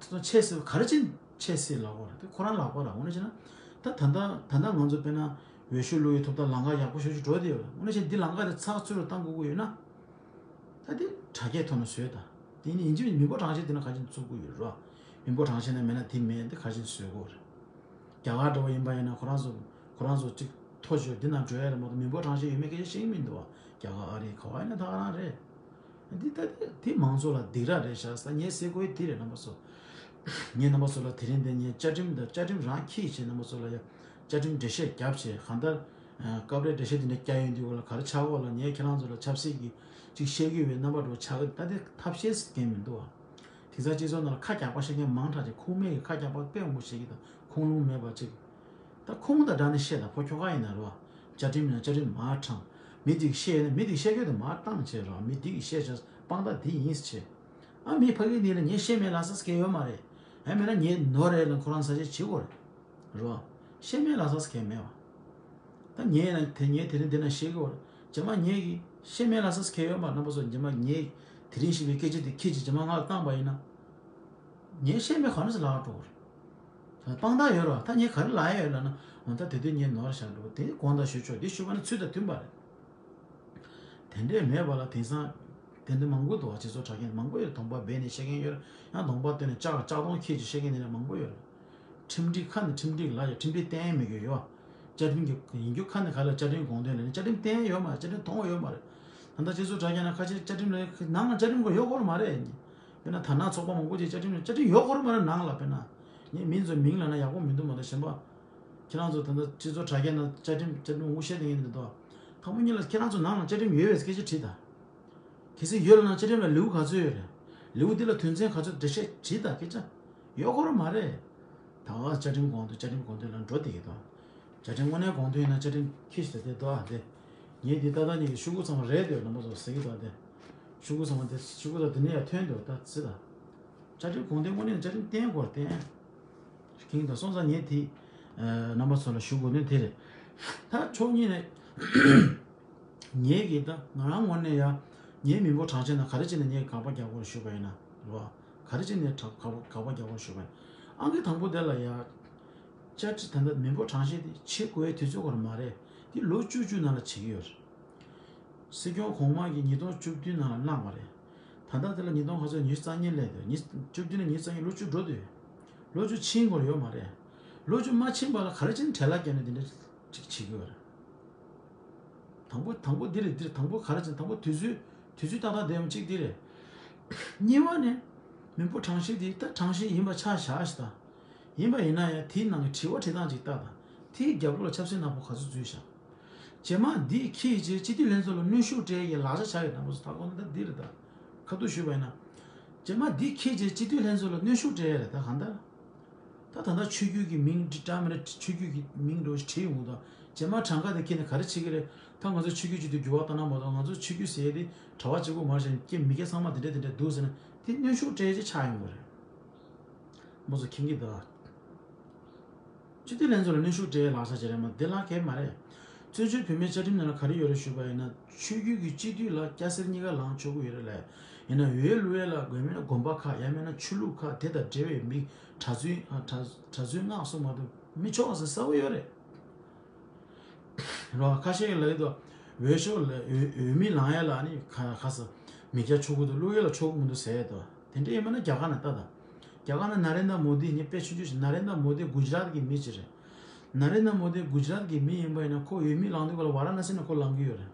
ཐོབ་ཐང་ཆད་སྲིད་ག་རེ་བྱས་ནས་ཆད་སྲིད་ལབ་དགོས་རེད། དེ་ཁོ་རང་ལག་པ་ར། འོ་ན་བྱས་ན། ད་ད་ལྟ་ད་ལྟ་ང་ཚོ་དཔེར་ན་འོས་ཤོག་བླུག་ཡའི་ཐོབ་ཐང་ལམ་ཁ་ཡག་པོ་ཞེ་པོ་ཅིག་འགྲོ་བསྡད་ཡོད་རེད། འོ་ན་བྱས་འདི་ལམ་ཁ་དེ་ཚགས་ཚུད་རུ་གཏང་དགོས་ཀྱི་ཡོད་ན། ད་དེ་དྲ་རྒྱའི་ཐོག་ནས་བཟོས་དང་། དེ་ནི་ཡིན་གཅིག་མིན་གཅིག་མི་འབོར་གྲངས་ཆེ་དེ་ན་ག་ཅིག་བཙུགས་དགོས་ཡོད་རེད་བ། མི་འབོར་གྲངས་ཆེ་ན་མེད་ན་དེ་མེད་དེ་ག་ཅིག་བཟོ་དགོས་རེད། རྒྱ་གར་འདྲ་བོ་ཡིན་པ་ཡིན་ན་ཁོ་རང་ཚོ་ཁོ་རང་ཚོ་གཅིག་མཐོ་ཤོས་འདི་ན་འགྲོ་ཡ་རེད་མ་གཏོགས་མི་འབོར་གྲངས་ཆེ་ཡོད་མེད་སྐད་ཆ་བཤད་ཀྱི་མི་འདུག་བ། རྒྱ་གར་ཨ་རི་ག་བ་ཡིན་ན་ད་ག་རང་རེད། འདི་ད་དེ་དེ་མང་ཚོགས་ལ་སྡིགས་ར་རེད་ཤག་ས་ངས་ཟེར་དགོས་དེ་རེད་རྣམ་པ་ཚོ། ངས་རྣམ་པ་ཚོ་ལ་དེ་རིང་འདི་ངས་བཅའ་ཁྲིམས་དང་བཅའ་ཁྲིམས་རང་འཁྱེར་བྱས་རྣམ་པ་ཚོ་ལ་ཡ་བཅའ་ཁྲིམས་འགྲེལ་བཤད་བརྒྱབ་བྱས་གང་ལྟར། སྐབས་རེ་འགྲེལ་བཤད་དེ་འདྲ་བརྒྱབ་ཡོང་དུས་སྐོར་ལ་ག་རེ་ཆགས་སྐོར་ལ་ངས་ཁྱེད་རང་ཚོ་ལ་ཆབ་སྲིད་ཀྱི་ཅིག་བཤད་ཀྱི་ཡོད་པའི་རྣམ་པ་འདྲ་བོ་ཆགས་ཀྱི་ད་དེ་ཐབས་ཤེས་སུ་གལ་མི་འདུག་བ། དེང་སང་སྤྱི་ཚོགས་ནང་ལ་ཁ་རྒྱག་པ་བཤད་མཁན་མང་དྲགས་ཅིག་ཁུངས་མེད་ཀྱི་ཁ་རྒྱག་པ་དཔེ་མང་པོ་བཤད་ཀྱི་འདུག་ཁུངས་ལུང་མེད་པ་ཅིག་ད་ཁུངས་དང་སྦྲགས་ནས་བཤད་དང་ཕོ་ཁྱོ་ག་ཡིན་ན་རེད་བ། བཅའ་ཁྲིམས་ཡིན་ན་བཅའ་ཁྲིམས་མར་དྲངས། མི་དེ་གིས་བཤད་ཡོད་ན་མི་དེ་གིས་བཤད་རྒྱུ་དེ་མར་བཏང་བྱས་རོགས། མི་དེ་གིས་བཤད་བྱས་དཔང་རྟགས་དེ་ཡིན་ཟེར་བྱས། ཨ་མི་ཕ་གི་འདི་ལ་ངས་བཤད་མེད་ལབ་ས་སྐད་ཡོད་མ་རེད། ཨ་མེད་ན་ངས་ནོར་རེད་ལ་ཁོ་རང་ས་ཆ་བྱེད་དགོས་རེད། རོ། བཤད་མེད་ལབ་ས་སྐད་མེད་བ། ད་ངས་ན་དེ་ངས་དེ་རིང་འདི་ན་བཤད་གི་བ། རྗེས་མ་ངས་གི་བཤད་མེད་ལབ་ས་སྐད་ཡོད་མ་རྣམ་པ་ཚོ། རྗེས་མ་ངས་དེ་རིང་བཤད་པའི་སྐད་ཆ་དེ་ཁྱེད་ཀྱིས་རྗེས་མ་ང་ལ་བཏང་པ་ཡིན་ན། ངས་བཤད་མེད་ག་ནས་ལབ་འགྲོ་གི་རེད། དཔང་རྟགས་ཡོད་ར། ད་ངས་ག་རེ་ལབ་ཡ་ཡོད་ལབ་ན། འོ་ད་དེ་དུས་ངས་ནོར་བཞག་འགྲོ་དེ་དགོངས་དག་ཞུ་ཆོག་དེ་ཞུ་བ་ནི་ཚུལ་དང་མཐུན་པ་རེད། དེ་འདྲས་མེད་པ་ལ་དེང་སང་དེ་འདྲ་མང་པོ་འདུག་བ། སྤྱི་ཚོགས་དྲ་རྒྱ་མང་པོ་ཡོད། གདོང་པ་སྦས་ནས་བཤད་མཁན་ཡོད་རེད། ཡང་གདོང་པ་སྟོན་ནས་ལྕགས་ལྕགས་གདོང་འཁྱེར་ཅིག་བཤད་མཁན་དེ་འདྲ་མང་པོ་ཡོད་རེད། ཁྲིམས་སྒྲིག་ཁ་ནས་ཁྲིམས་སྒྲིག་ལ་ཡ་ཁྲིམས་སྒྲིག་བསྟན་མི་དགོས་ཡོད་བ། བཅའ་ཁྲིམས་ཀྱི་ཡིན་རྒྱུ་ཁ་ནས་ག་ལ་བཅའ་ཁྲིམས་དགོངས་དོན་ལ་ནི་བཅའ་ཁྲིམས་བསྟན་ཡོད་མ་རེད། བཅའ་ཁྲིམས་མཐོང་ཡོད་མ་རེད། ད་ལྟ་སྤྱི་ཚོགས་དྲ་རྒྱ་ན་ཁ་ཆེ་བཅའ་ཁྲིམས་ལ་ནང་ལ་བཅའ་ཁྲིམས་ཀྱི་ཡོད་སྐོར་མ་རེད། དཔེར་ན་དར་ནག་ཚོགས་པ་མང་པོ་ཅིག་བཅའ་ཁྲིམས་བཅའ་ཁྲིམས་ཡོད་སྐོར་མ་རེད་ནང་ལ། དཔེར་ན་ངས་མིང་ཚོ་མིང་ལ་ན་ཡག་པོ་མི་འདུག་མ་གཏོགས་གཞན་པ། ཁྱེད་རང་ཚོ་ད་ལྟ་སྤྱི་ཚོགས་དྲ་རྒྱ་ན་བཅའ་ཁྲིམས་བཅའ་ཁྲིམས་ངོ་ཤེས་དེ་ངས་འདི་འདུག་དང་པོ་ཉིད་ལ་ཁྱེད་རང་ཚོ་ནང་ལ་བཅའ་ཁྲིམས་ཡོད་པའི་སྐད་ཆ་དྲིས་དང་། གལ་སྲིད་ཡོད་ལབ་ན་བཅའ་ཁྲིམས་ལ་ལེའུ་ག་ཚོད་ཡོད་རེད། ལེའུ་འདི་ལ་དོན་ཚན་ག་ཚོད་འགྲེལ་བཤད་བྲིས་དང་སྐད་ཆ་ཡོད་སྐོར་མ་རེད། ད་བ་བཅའ་ཁྲིམས་དགོངས་དོན་བཅའ་ཁྲིམས་དགོངས་དོན་ལ་འགྲོ་བསྡད་ཀྱི་འདུག་བཅའ་ཁྲིམས་དངོས་གནས་དགོངས་དོན་ཡིན་ན་བཅའ་ཁྲིམས་ཁྱི་ཞིག་དེ་འདུག་ཨ་དེ། ངས་འདི་ཏག་ཏག་ཉིད་ཀྱི་ཤོག་གུ་ཚང་མ་རེད་འདོད་རྣམ་པ་ཚོ་ཟེར་གྱི་འདུག་ཨ་དེ། ཤོག་གུ་ཚང་མ་དེ་ཤོག་གུ་དང་དེ་ནས་ཡང་ཐོན་འདུག་ད་ཚི་ད། བཅའ་ཁྲིམས་དགོངས་དོན་དངོས་གནས་བཅའ་ཁྲིམས་བསྟན་དགོས་བསྟན། ཁྱེད་ཀྱིས་སོང་ཙང་ངས་དེ། རྣམ་པ་ཚོ་ལ་ཞུ་དགོས་དོན་དེ་རེད། ད་ཕྱོགས་གཉིས་ནས། ངས་ཀྱིས་ད་ང་རང་ངོས་ནས་ཡ། ངའི་མི་འབོར་གྲངས་ཆེ་ན་ག་རེ་བྱས་ནས་ངས་དགག་པ་རྒྱག་དགོས་ཞུས་པ་ཡིན་ན། རེད་བ། ག་རེ་བྱས་ནས་དགག་པ་དགག་པ་རྒྱག་དགོས་ཞུས་པ་ཡིན། ཨང་ཀི་དང་པོ་དེ་ལ་ཡ། བཅའ་ཁྲིམས་ད་ལྟ་མི་འབོར་གྲངས་ཆེ་དེ་བྱེད་དགོས་དུས་ཚོད་ཁོ་ར་མ་རེད། དེ་ལོ་བཅུ་བཅུ་ནང་ལ་བྱེད་ཀྱི་ཡོད་རེད། སྲིད་སྐྱོང་གོང་མ་གིས་ཉིས་སྟོང་བཅུ་བདུན་ནང་ལ་གནང་བ་རེད། ད་ལྟ་དེ་ལ་ཉིས་སྟོང་ག་ཚོད་ཉི་ཤུ་རྩ་གཉིས་སླེབས་འདུག་ཉི་བཅུ་བདུན་ནས་ཉི་ཤུ་རྩ་གཉིས་ལོ་བཅུ་འགྲོ་འདུག་ལོ་བཅུ་ཕྱིན་དགོས་ཡོད་མ་རེད། ལོ་བཅུ་མ་ཕྱིན་པ་ལ་ག་རེ་བྱས་ནས་བྲེལ་བ་བརྒྱབ་ནས་དེ་འདྲ་ཅིག་བྱེད་ཀྱི་ཡོད་རེད། དང་པོ་དང་པོ་འདི་རེད་འདི་རེད། དང་པོ་ག་རེ་བྱས་ནས་དང་པོ་དུས་ཚོད་དུས་ཚོད་ཏག་ཏག་བསྡད་ཡོང་གཅིག་འདི་རེད། གཉིས་པ་ནི། མི་འབོར་གྲངས་བཤེར་འདི་ད་གྲངས་བཤེར་ཡིན་པ་ཆ་བཞག་ཞིག་དང་། ཡིན་པ་ཡིན་ན་ཡང་དེའི་ནང་གི་དྲི་བ་དྲི་སྟངས་ཅིག་ལྟ་དང་། དེའི་རྒྱབ་ལོགས་ལ་ཆབ་སྲིད་ནག་པོ་ག་ཚོད་འཛུལ་བཞག་རྗེས་མ་འདི་འཁྱེར་རྗེས་སྤྱི་འཐུས་ལྷན་ཚོགས་ལ་གནོན་ཤུགས་སྤྲད་ཡའི་ལག་ཆ་བྱ་ཡི་རྣམ་པ་ཚོ་ད་གོ་ན་ད་འདི་རེད་ད། ཁ་ཐུག་ཞུས་པ་ཡིན་ན། རྗེས་མ་འདི་འཁྱེར་རྗེས་སྤྱི་འཐུས་ལྷན་ཚོགས་ལ་གནོན་ཤུགས་སྤྲད་ཡ་རེད་ད་གང་ལྟར། ད་ད་ལྟ་ཆོས་བརྒྱུད་ཀྱི་མིང་འབྲི་འདྲ་མི་འདྲ་ཆོས་བརྒྱུད་ཀྱི་མིང་འགྲོ་བྲིས་ཡོང་གི་འདུག་རྗེས་མ་གྲངས་ཀ་དེ་ཁྱེར་ནས་ག་རེ་བྱེད་ཀྱི་རེད། ད་ང་ཚོ་ཆོས་བརྒྱུད་སྤྱི་འཐུས་འགྱུར་བ་བཏང་ན་མ་གཏོགས། ང་ཚོ་ཆོས་བརྒྱུད་ཟེར་ཡས་དེ་གྲྭ་པ་གཅིག་པོ་མ་རེད། ཀྱེ་མི་སྐྱ་ཚང་མ་དེ་འདྲ་དེ་འདྲ་འདུག་ཟེར་ན་དེ་གནོན་ཤུགས་སྤྲད་ཅིག་ཆགས་ཡོང་གི་རེད། མོ་ཚོ་མཁྱེན་གྱི་འདུག་སྤྱི་འཐུས་ལྷན་ཚོགས་ལ་གནོན་ཤུགས་སྤྲད་ཡས་ལག་ཆ་ཅིག་རེད་མ། དེ་ལག་གས་མ་རེད། བཙན་བྱོལ་བོད་མིའི་བཅའ་ཁྲིམས་ནང་ལ་ག་རེ་ཡོད་རེད་ཞུས་པ་ཡིན་ན། ཆོས་བརྒྱུད་ཀྱི་སྤྱི་འཐུས་ལ་སྐྱ་སེར་གཉིས་ཀ་ལངས་ཆོག་གི་ཡོད་རེད་ལ། ཡིན་ན་འོས་བླུག་ཡས་ལ་དགོས་མེད་ན་དགོན་པ་ཁག་ཡང་མིན་ན་ཆོས་ལུགས་ཁག་དེ་དང་འབྲེལ་བའི་མི་གྲྭ་བཙུན་ཨ་གྲྭ་གྲྭ་བཙུན་སྔགས་སྲུང་མ་གཏོགས་མི་ཆོག་ཟེར་གསལ་པོ་ཡོད་རེད། རོ། ཁ་ཤས་ཀྱིས་ལབ་ཀྱི་འདུག་འོས་ཤོག་ལ་འོས་འོས་མི་ལངས་ཡས་ལ་ནི་ཁ་ཁ་ས་མི་སྐྱ་ཆོག་གི་འདུག་བླུག་ཡས་ལ་ཆོག་གི་མི་འདུག་ཟེར་ཡས་འདུག་དེ་འདྲ་ཡིན་པ་ན་རྒྱ་གར་ནས་ལྟ་དང་། རྒྱ་གར་ནས་ན་རེན་དྲ་མོ་དི་ངས་དཔེ་ཆུང་ཆུང་ཞིག་ན་རེན་དྲ་མོ་དི་གུ་ཇི་རཱཏ་གི་མི་ཅིག་རེད། ན་རེན་དྲ་མོ་དི་གུ་ཇི་རཱཏ་གི་མི་ཡིན་པ་ཡིན་ན་ཁོ་འོས་མི་ལངས་དུས་སྐབས་ལ་ཝཱ་ར་ཎ་སི་ནས་ཁོ་ལངས་ཀྱི་ཡོད་རེད།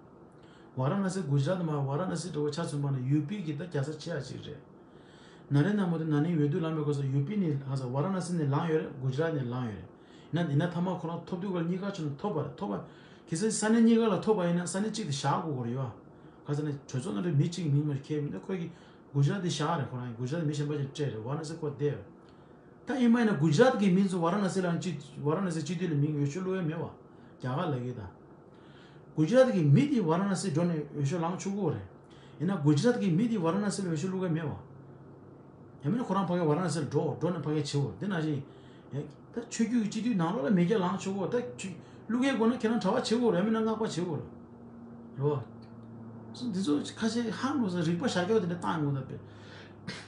ཝཱ་ར་ཎ་སི་གུ་ཇི་རཱཏ་མ་ཝཱ་ར་ཎ་སི་འདྲ་བོ་ཆ་མཚོན་པ་ན་ཡུ་པི་གི་ད་རྒྱལ་ས་ཆེ་བ་ཅིག་རེད། ན་རེན་དྲ་མོ་དི་ན་ནིང་འོས་བསྡུ་ལངས་པའི་སྐབས་སུ་ཡུ་པི་ནས་ཧ་ས་ཝཱ་ར་ཎ་སི་ནས་ལངས་ཡོད་རེད། གུ་ཇི་རཱཏ་ནས་ལངས་ཡོད་རེད། ཡིན་ན་ཡིན་ན་ཐ་མ་ཁོ་རང་ཐོབ་དུས་སྐབས་ལ་གཉིས་ཀ་ཆ་ནས་ཐོབ་པ་རེད། ཐོབ་པ་གལ་སྲིད་ས་གནས་གཉིས་ཀ་ལ་ཐོབ་པ་ཡིན་ན་ས་གནས་གཅིག་དེ་བཞག་དགོས་ཀྱི་རེད་ཡ། ག་ས་ནས་གྲོས་ཚོགས་ནང་དུ་མི་གཅིག་མིང་མ་ཁྱེར་མི་འདུག་ཁོས་ཀྱི་གུ་ཇི་རཱཏ་དེ་བཞག་རེད། ཁོ་རང་གི་གུ་ཇི་རཱཏ་མི་གཞན་པ་ཅིག་སྤྲད་རེད། ཝཱ་ར་ཎ་སི་ཁོ་བསྡད་རེད། ད་ཡིན་པ་ཡིན་ན་གུ་ཇི་རཱཏ་གི་མི་ཚོ་ཝཱ་ར་ཎ་སི་ལ་སྤྱི་ཝཱ་ར་ཎ་སི་སྤྱི་འཐུས་ལ་མིང་འོས་ཤོག་བླུག་ཡ་མེད་བ། རྒྱ་གར་ལ་གི་ད། གུ་ཇི་རཱཏ་གི་མི་དེ་ཝཱ་ར་ཎ་སི་འགྲོ་ནས་འོས་ཤོག་ལངས་ཆོག་གི་རེད། ཡིན་ན་གུ་ཇི་རཱཏ་གི་མི་དེ་ཝཱ་ར་ཎ་སི་ལ་འོས་ཤོག་བླུག་ག་མེད་བ། ཡང་མིན་ན་ཁོ་རང་ཕ་གི་ཝཱ་ར་ཎ་སི་ལ་འགྲོ་འགྲོ་ནས་ཕ་གི་བྱེད་འོ་དེ་ནང་བཞིན། ད་ཆོས་བརྒྱུད་ཀྱི་སྤྱི་འཐུས་ནང་ལོགས་ལ་མི་སྐྱ་ལངས་ཆོག་གི་ད་ཆོས་བླུག་གའི་སྒོ་ན་ཁྱེད་རང་གྲྭ་པ་བྱེད་དགོས་རེད། ཡང་མིན་ན་སྔགས་པ་བྱེད་དགོས་རེད། རེད་བ། འདི་ཚོ་ཁ་ཤས་ཧང་ལོ་ས་རིག་པ་ཞར་སྐྱོར་དེ་འདྲ་བཏང་ཡོང་ད་པས།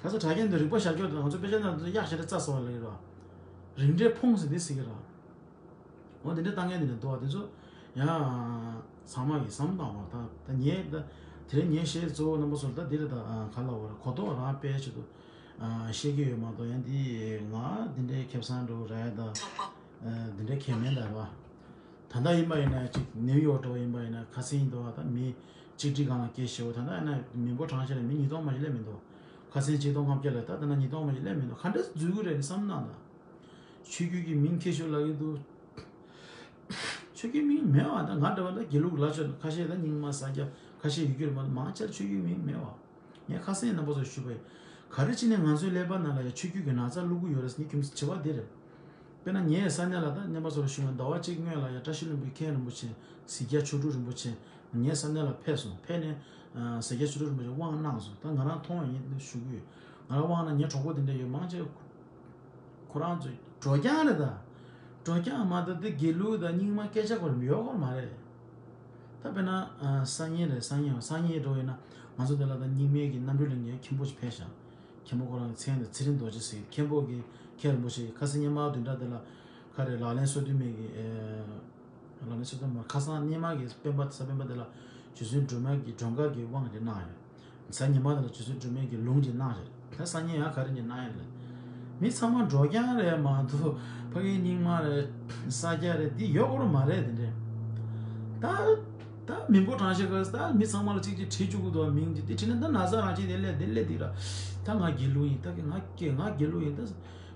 ག་ས་དྲ་རྒྱ་འདི་རིག་པ་ཞར་སྐྱོར་དེ་ང་ཚོ་དཔེ་ཆ་ནང་དུ་གཡག་ཞེ་དྲག་རྩྭ་ཟ་བ་ལ་ཡོད་ར། རིགས་འདྲའི་ཕོངས་ཟེར་འདི་ཟེར་གི་ར། འོ་དེ་འདྲ་བཏང་མཁན་དེ་འདྲ་འདུག་བ། དེ་ཚོ་ཡང་ཚང་མ་གིས་བསམ་བཏང་བ་དང་། ད་ངས་ད་དེ་རིང་ངས་བཤད་གཙོ་བོ་རྣམ་པ་ཚོར་ད་འདི་རེད། ད་ག་ལ་བར་གོ་རྟོགས་རང་སྤེལ་ཆེད་དུ་བཤད་ཀྱི་ཡོད་མ་གཏོགས། ཡང་འདི་ང་འདི་འདྲའི་ཁེ་བཟང་འགྲོ་རེད་ད། འདི་འདྲའི་ཁེ་མེད་ད་ར། ད་ལྟ་ཡིན་པ་ཡིན་ན་ཅིག་ནིའུ་ཡོག་འགྲོ་ཡིན་པ་ཡིན་ན་ཁ་སང་ཡིན་འདུག་བ། ད་མི་གཅིག་ཁྲི་སྒང་ལ་སྐད་བཤད་འོ། ད་ལྟ་ཡིན་ན་མི་འབོར་གྲངས་ཆེ་ལ་མི་ཉིས་སྟོང་མ་ཞིག་སླེབས་མི་འདུག་ཁ་སང་ཆིག་སྟོང་ལྔ་བརྒྱ་ལ་ད་ད་ན་ཉིས་སྟོང་མ་ཞིག་སླེབས་མི་འདུག་ག་འདྲ་འཛུལ་གི་རེད་ནི་བསམ་གནང་ད། ཆོས་བརྒྱུད་ཀྱི་མིང་ཁྱེར་ཤོག་ལབ་ཀྱི་འདུག་ཆོས་བརྒྱུད་མིང་མེད་བ། ད་ང་འདྲ་བ་ད་དགེ་ལུགས་ལ་ཆོས་ཁ་ཤས་ད་རྙིང་མ་ས་སྐྱ་ཁ་ཤས་ཡོད་རྒྱུ་རེད་མ་གཏོགས་མང་ཆེ་ཆོས་བརྒྱུད་མིང་མེད་བ། ངས་ཁ་སང་རྣམ་པ་ཚོར་ཞུས་པ་ཡིན། ག་རེ་བྱས་ནས་ང་ཚོའི་ཀླད་པ་ནང་ལ་ཡང་ཆོས་བརྒྱུད་ཀྱི་ན་ཚ་བླུག་གི་ཡོད་རེད་ཟེར་ངས་རྒྱུ་མཚན་དྲི་བ་འདི་རེད། དཔེར་ན་ངས་ས་གནས་ལ་ད་རྣམ་པ་ཚོར་ཞུས་པ་ཟླ་བ་གཅིག་སྔོན་ལ་ཡང་བཀྲ་ཤིས་ལྷུན་པོའི་མཁན་རིན་པོ་ཆེ་གཟིགས་རྒྱ་ཆོས་དྲུག་རིན་པོ་ཆེ་ངའི་ས་གནས་ལ་ཕེབས་སོང་། ཕེབས་ནས་གཟིགས་རྒྱ་ཆོས་དྲུག་རིན་པོ་ཆེ་དབང་གནང་སོང་། ད་ང་རང་མཐོང་བ་ཡིན་ཞུ་གི་ཡོད། ང་རང་དབང་གནང་། ངའི་གྲོགས་པོ་དེ་འདྲ་ཡོད་མང་ཆེ་ཁོ་རང་ཚོ་འགྲོ་རྐྱང་རེད་ད། འགྲོ་རྐྱང་མ་གཏོགས་དེ་དགེ་ལུགས་དང་རྙིང་མ་སྐད་ཆ་སྐོར་ཡོད་སྐོར་མ་རེད། ད་དཔེར་ན་སང་ཉིན་རེད། སང་ཉིན་སང་ཉིན་འགྲོ་ཡིན་ན་ང་ཚོ་དེ་ལ་ད་རྙིང་མའི་གི་རྣམ་གྲོལ་གླིང་གི་མཁན་པོ་ཞིག་ཕེབས་ཤག་མཁན་པོ་ཁོ་རང་གི་མཚན་དེ་ཚེ་རིང་རྡོ་རྗེ་ཟེར། མཁན་པོ་གི་མཁན་རིན་པོ་ཆེ་ཁ་སང་ཉི་མ་བདུན་ཕྲག་དེ་ལ་ག་རེ་ལག་ལེན་སོ་བདུན་མའི་གི་ལག་ལེན་སོ་བདུན་མ་ཁ་སང་སྔོན་མ་གི་སྤེན་པ་ས་སྤེན་པ་དེ་ལ་རྗེ་བཙུན་སྒྲོལ་མ་གི་སྒྲོལ་དཀར་གྱི་དབང་དེ་གནང་ཡོད། གཟའ་ཉི་མ་དེ་ལ་རྗེ་བཙུན་སྒྲོལ་མའི་གི་ལུང་ཅིག་གནང་ཞིག་ད་སང་ཉིན་ཡང་ག་རེ་ཅིག་གནང་ཡོད་ལ། མི་ཚང་མ་འགྲོ་རྐྱང་རེད་མ་གཏོགས་ཕ་གིའི་རྙིང་མ་རེད། ས་སྐྱ་རེད་འདི་ཡོད་སྐོར་མ་རེད་དེ་འདྲས། ད་ད་མི་འབོར་གྲངས་ཤིག་ག་ད་མི་ཚང་མ་ལ་གཅིག་གཅིག་བྲིས་བཅུག་གི་འདུག་མིང་འདི་འདི་བྲིས་ནས་ད་ན་ཚ་རང་བཞིན་དེ་སླེབས་དེ་སླེབས་འདི་ར། ད་ང་དགེ་ལུགས་ཡིན། ད་གི་ང་སྐད་ང་དགེ་ལུགས་ཡིན། ད་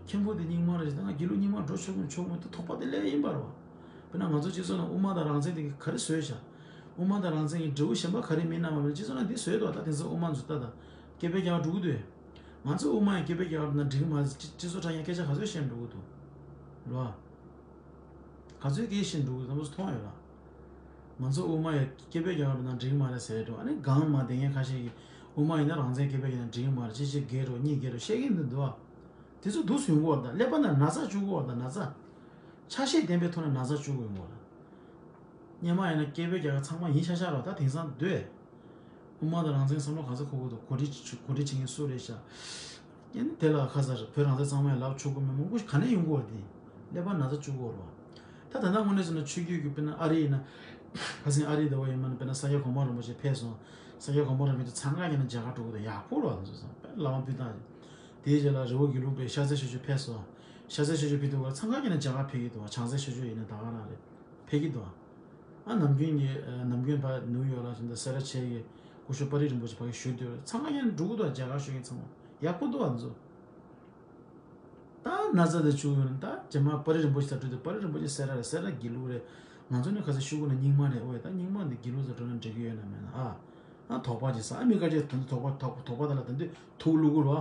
མཁན་པོ་དེ་རྙིང་མ་རེད། ད་ང་དགེ་ལུགས་རྙིང་མ་འགྲོ་ཆོག་གི་ཆོག་མོད་ད་དོགས་པ་དེ་སླེབས་ཡིན་པ་རེད་བ། དཔེར་ན་ང་ཚོ་སྤྱི་ཚོགས་ནང་དབུ་མ་དང་རང་བཙན་དེ་ག་རེ་བཟོས་ཤག་དབུ་མ་དང་རང་བཙན་གྱི་འབྲས་བུ་གཞན་པ་ག་རེ་མིན་ན་མ་མིན་སྤྱི་ཚོགས་ནང་འདི་བཟོས་འདུག་ད་དེང་སང་དབུ་མ་ཚོ་ལྟ་ད་སྐད་འབོད་རྒྱག་ག་འགྲོ་གི་འདུག་ང་ཚོ་དབུ་མ་ཡང་སྐད་འབོད་རྒྱག་ག་འགྲོ་ན་འགྲིག་གི་མ་རེད། སྤྱི་སྤྱི་ཚོགས་དྲ་རྒྱ་སྐད་ཆ་ག་ཚོད་བཤད་འགྲོ་གི་འདུག་རེད་བ། ག་ཚོད་སྐད་བཤད་འགྲོ་གི་འདུག་ཚང་མ་མཐོང་ཡོད་ར། ང་ཚོ་དབུ་མ་ཡང་སྐད་འབོད་རྒྱག་ག་འགྲོ་ན་འགྲིག་གི་མ་རེད་ཟེར་འགྲོ། ཨ་ནི་སྒང་མ་བསྡད་མཁན་ཁ་ཤས་ཀྱིས་དབུ་མ་ཡིན་ན་རང་བཙན་སྐད་འབོད་རྒྱག་ན་འགྲིག་གི་མ་རེད། གཅིག་གཅིག་རྒྱལ་རོགས་གཉིས་རྒྱལ་རོགས་བཤད་ཀྱི་འདུག་འདུག་བ། དེ་ཚོ་སྡུག་སུ་ཡོང་གི་ཡོད་རེད། ད་ཀླད་པ་ནང་ན་ཚ་བཅུག་གི་ཡོད་རེད། ད་ན་ཚ། ཆ་ཤས་ལྡན་པའི་ཐོག་ནས་ན་ཚ་བཅུག་གི་ཡོད་རེད། སྔོན་མ་ཡིན་ན་སྐད་འབོད་རྒྱག་མཁན་ཚང་མ་ཡིན་ཤག་ཤག་རེད། ད་དེང་སང་སྡོད། དབུ་མ་དང་རང་བཙན་བསམ་བློ་ག་ཚོད་འཁོར་གི་འདུག་གོ་སྒྲིག་གོ་སྒྲིག་བྱེད་མཁན་སུ་རེད་ཤག་ཡིན་ན་དེ་ལ་ཁ་ཚར་བོད་རང་བཙན་ཚང་མ་ཡང་ལབ་ཆོག་གི་མེད། མང་པོ་ཞིག་ག་ནས་ཡོང་གི་ཡོད་རེད། དེ་ཀླད་པ་ན་ཚ་བཅུག་གི་ཡོད་རེད་བ། ད་ད་ལྟ་དངོས་གནས་བྱས་ན་ཆོས་བརྒྱུད་ཀྱི་དཔེར་ན་ཨ་རི་ཡིན་ན། ཁ་སང་ཨ་རི་ཟླ་བ་ཡིན་མ་ན་དཔེར་ན་ས་སྐྱ་གོང་མ་རིན་པོ་ཆེ་ཕེབས་སོང་། ས་སྐྱ་གོང་མ་རིན་པོ་ཆེ་འཚང་ཁ་རྒྱག་ནས་མཇལ་ཁ་འགྲོ་གི་འདུག་ཡག་པོ་རེད་བ། ཚོ་སོང་དཔེ་བླ་མ་སྤུན་ཟླ་ཡིན། དེའི་རྗེས་ལ་རི་བོ་དགེ་ལུགས་པའི་ཤར་རྩེ་ཆོས་སྤྱོད་ཕེབས་སོང་། ཤར་རྩེ་ཆོས་སྤྱོད་ཕེབས་དུས་ཀ་འཚང་ཁ་རྒྱག་ནས་མཇལ་ཁ་ཕེབས་ཀྱི་འདུག་བ། བྱང་རྩེ་ཆོས་སྤྱོད་ཡིན་ན་ད་ག་རང་རེད། ཕེབས་ཀྱི་འདུག་བ། ཨ་ནམ་རྒྱུན་གྱི་ནམ་རྒྱུན་ཕ་ནིའུ་ཡོག་ལ་ཕྱིན་ད་སེ་ར་བྱེས་ཀྱི་སྐུ་ཞབས་པ་རི་རིན་པོ་ཆེ་ཕ་གི་བཞུགས་དུས་འཚང་ཁ་རྒྱག་ནས་འགྲོ་གི་འདུག་བ། མཇལ་ཁ་ཞུ་མཁན་ཚང་མ་ཡག་པོ་འདུག་བ་ཚོ། ད་ན་ཚ་དེ་བཅུག་ཡོད་ན་ད་རྗེས་མ་པ་རི་རིན་པོ་ཆེ་ས་འགྲོ་དུས་པ་རི་རིན་པོ་ཆེ་སེ་ར་རེད། སེ་ར་དགེ་ལུགས་རེད། ང་ཚོ་ནི་ཁ་སང་ཤོག་གུ་ནས་རྙིང་མ་རེད། ཨོ་ཡ་ད་རྙིང་མ་འདི་དགེ་ལུགས་ས་འགྲོ་ན་འགྲིག་གི་ཡོད་ན་མེད་ན་ཨ། ཨ་དོགས་པ་ཅིག་ཟ། ཨ་མི་ཁ་ཅིག་ད་དོགས་པ་དོགས་དོགས་པ་དེ་ལ་ད་འདི་ཐུག་བླུག་གི་རོ།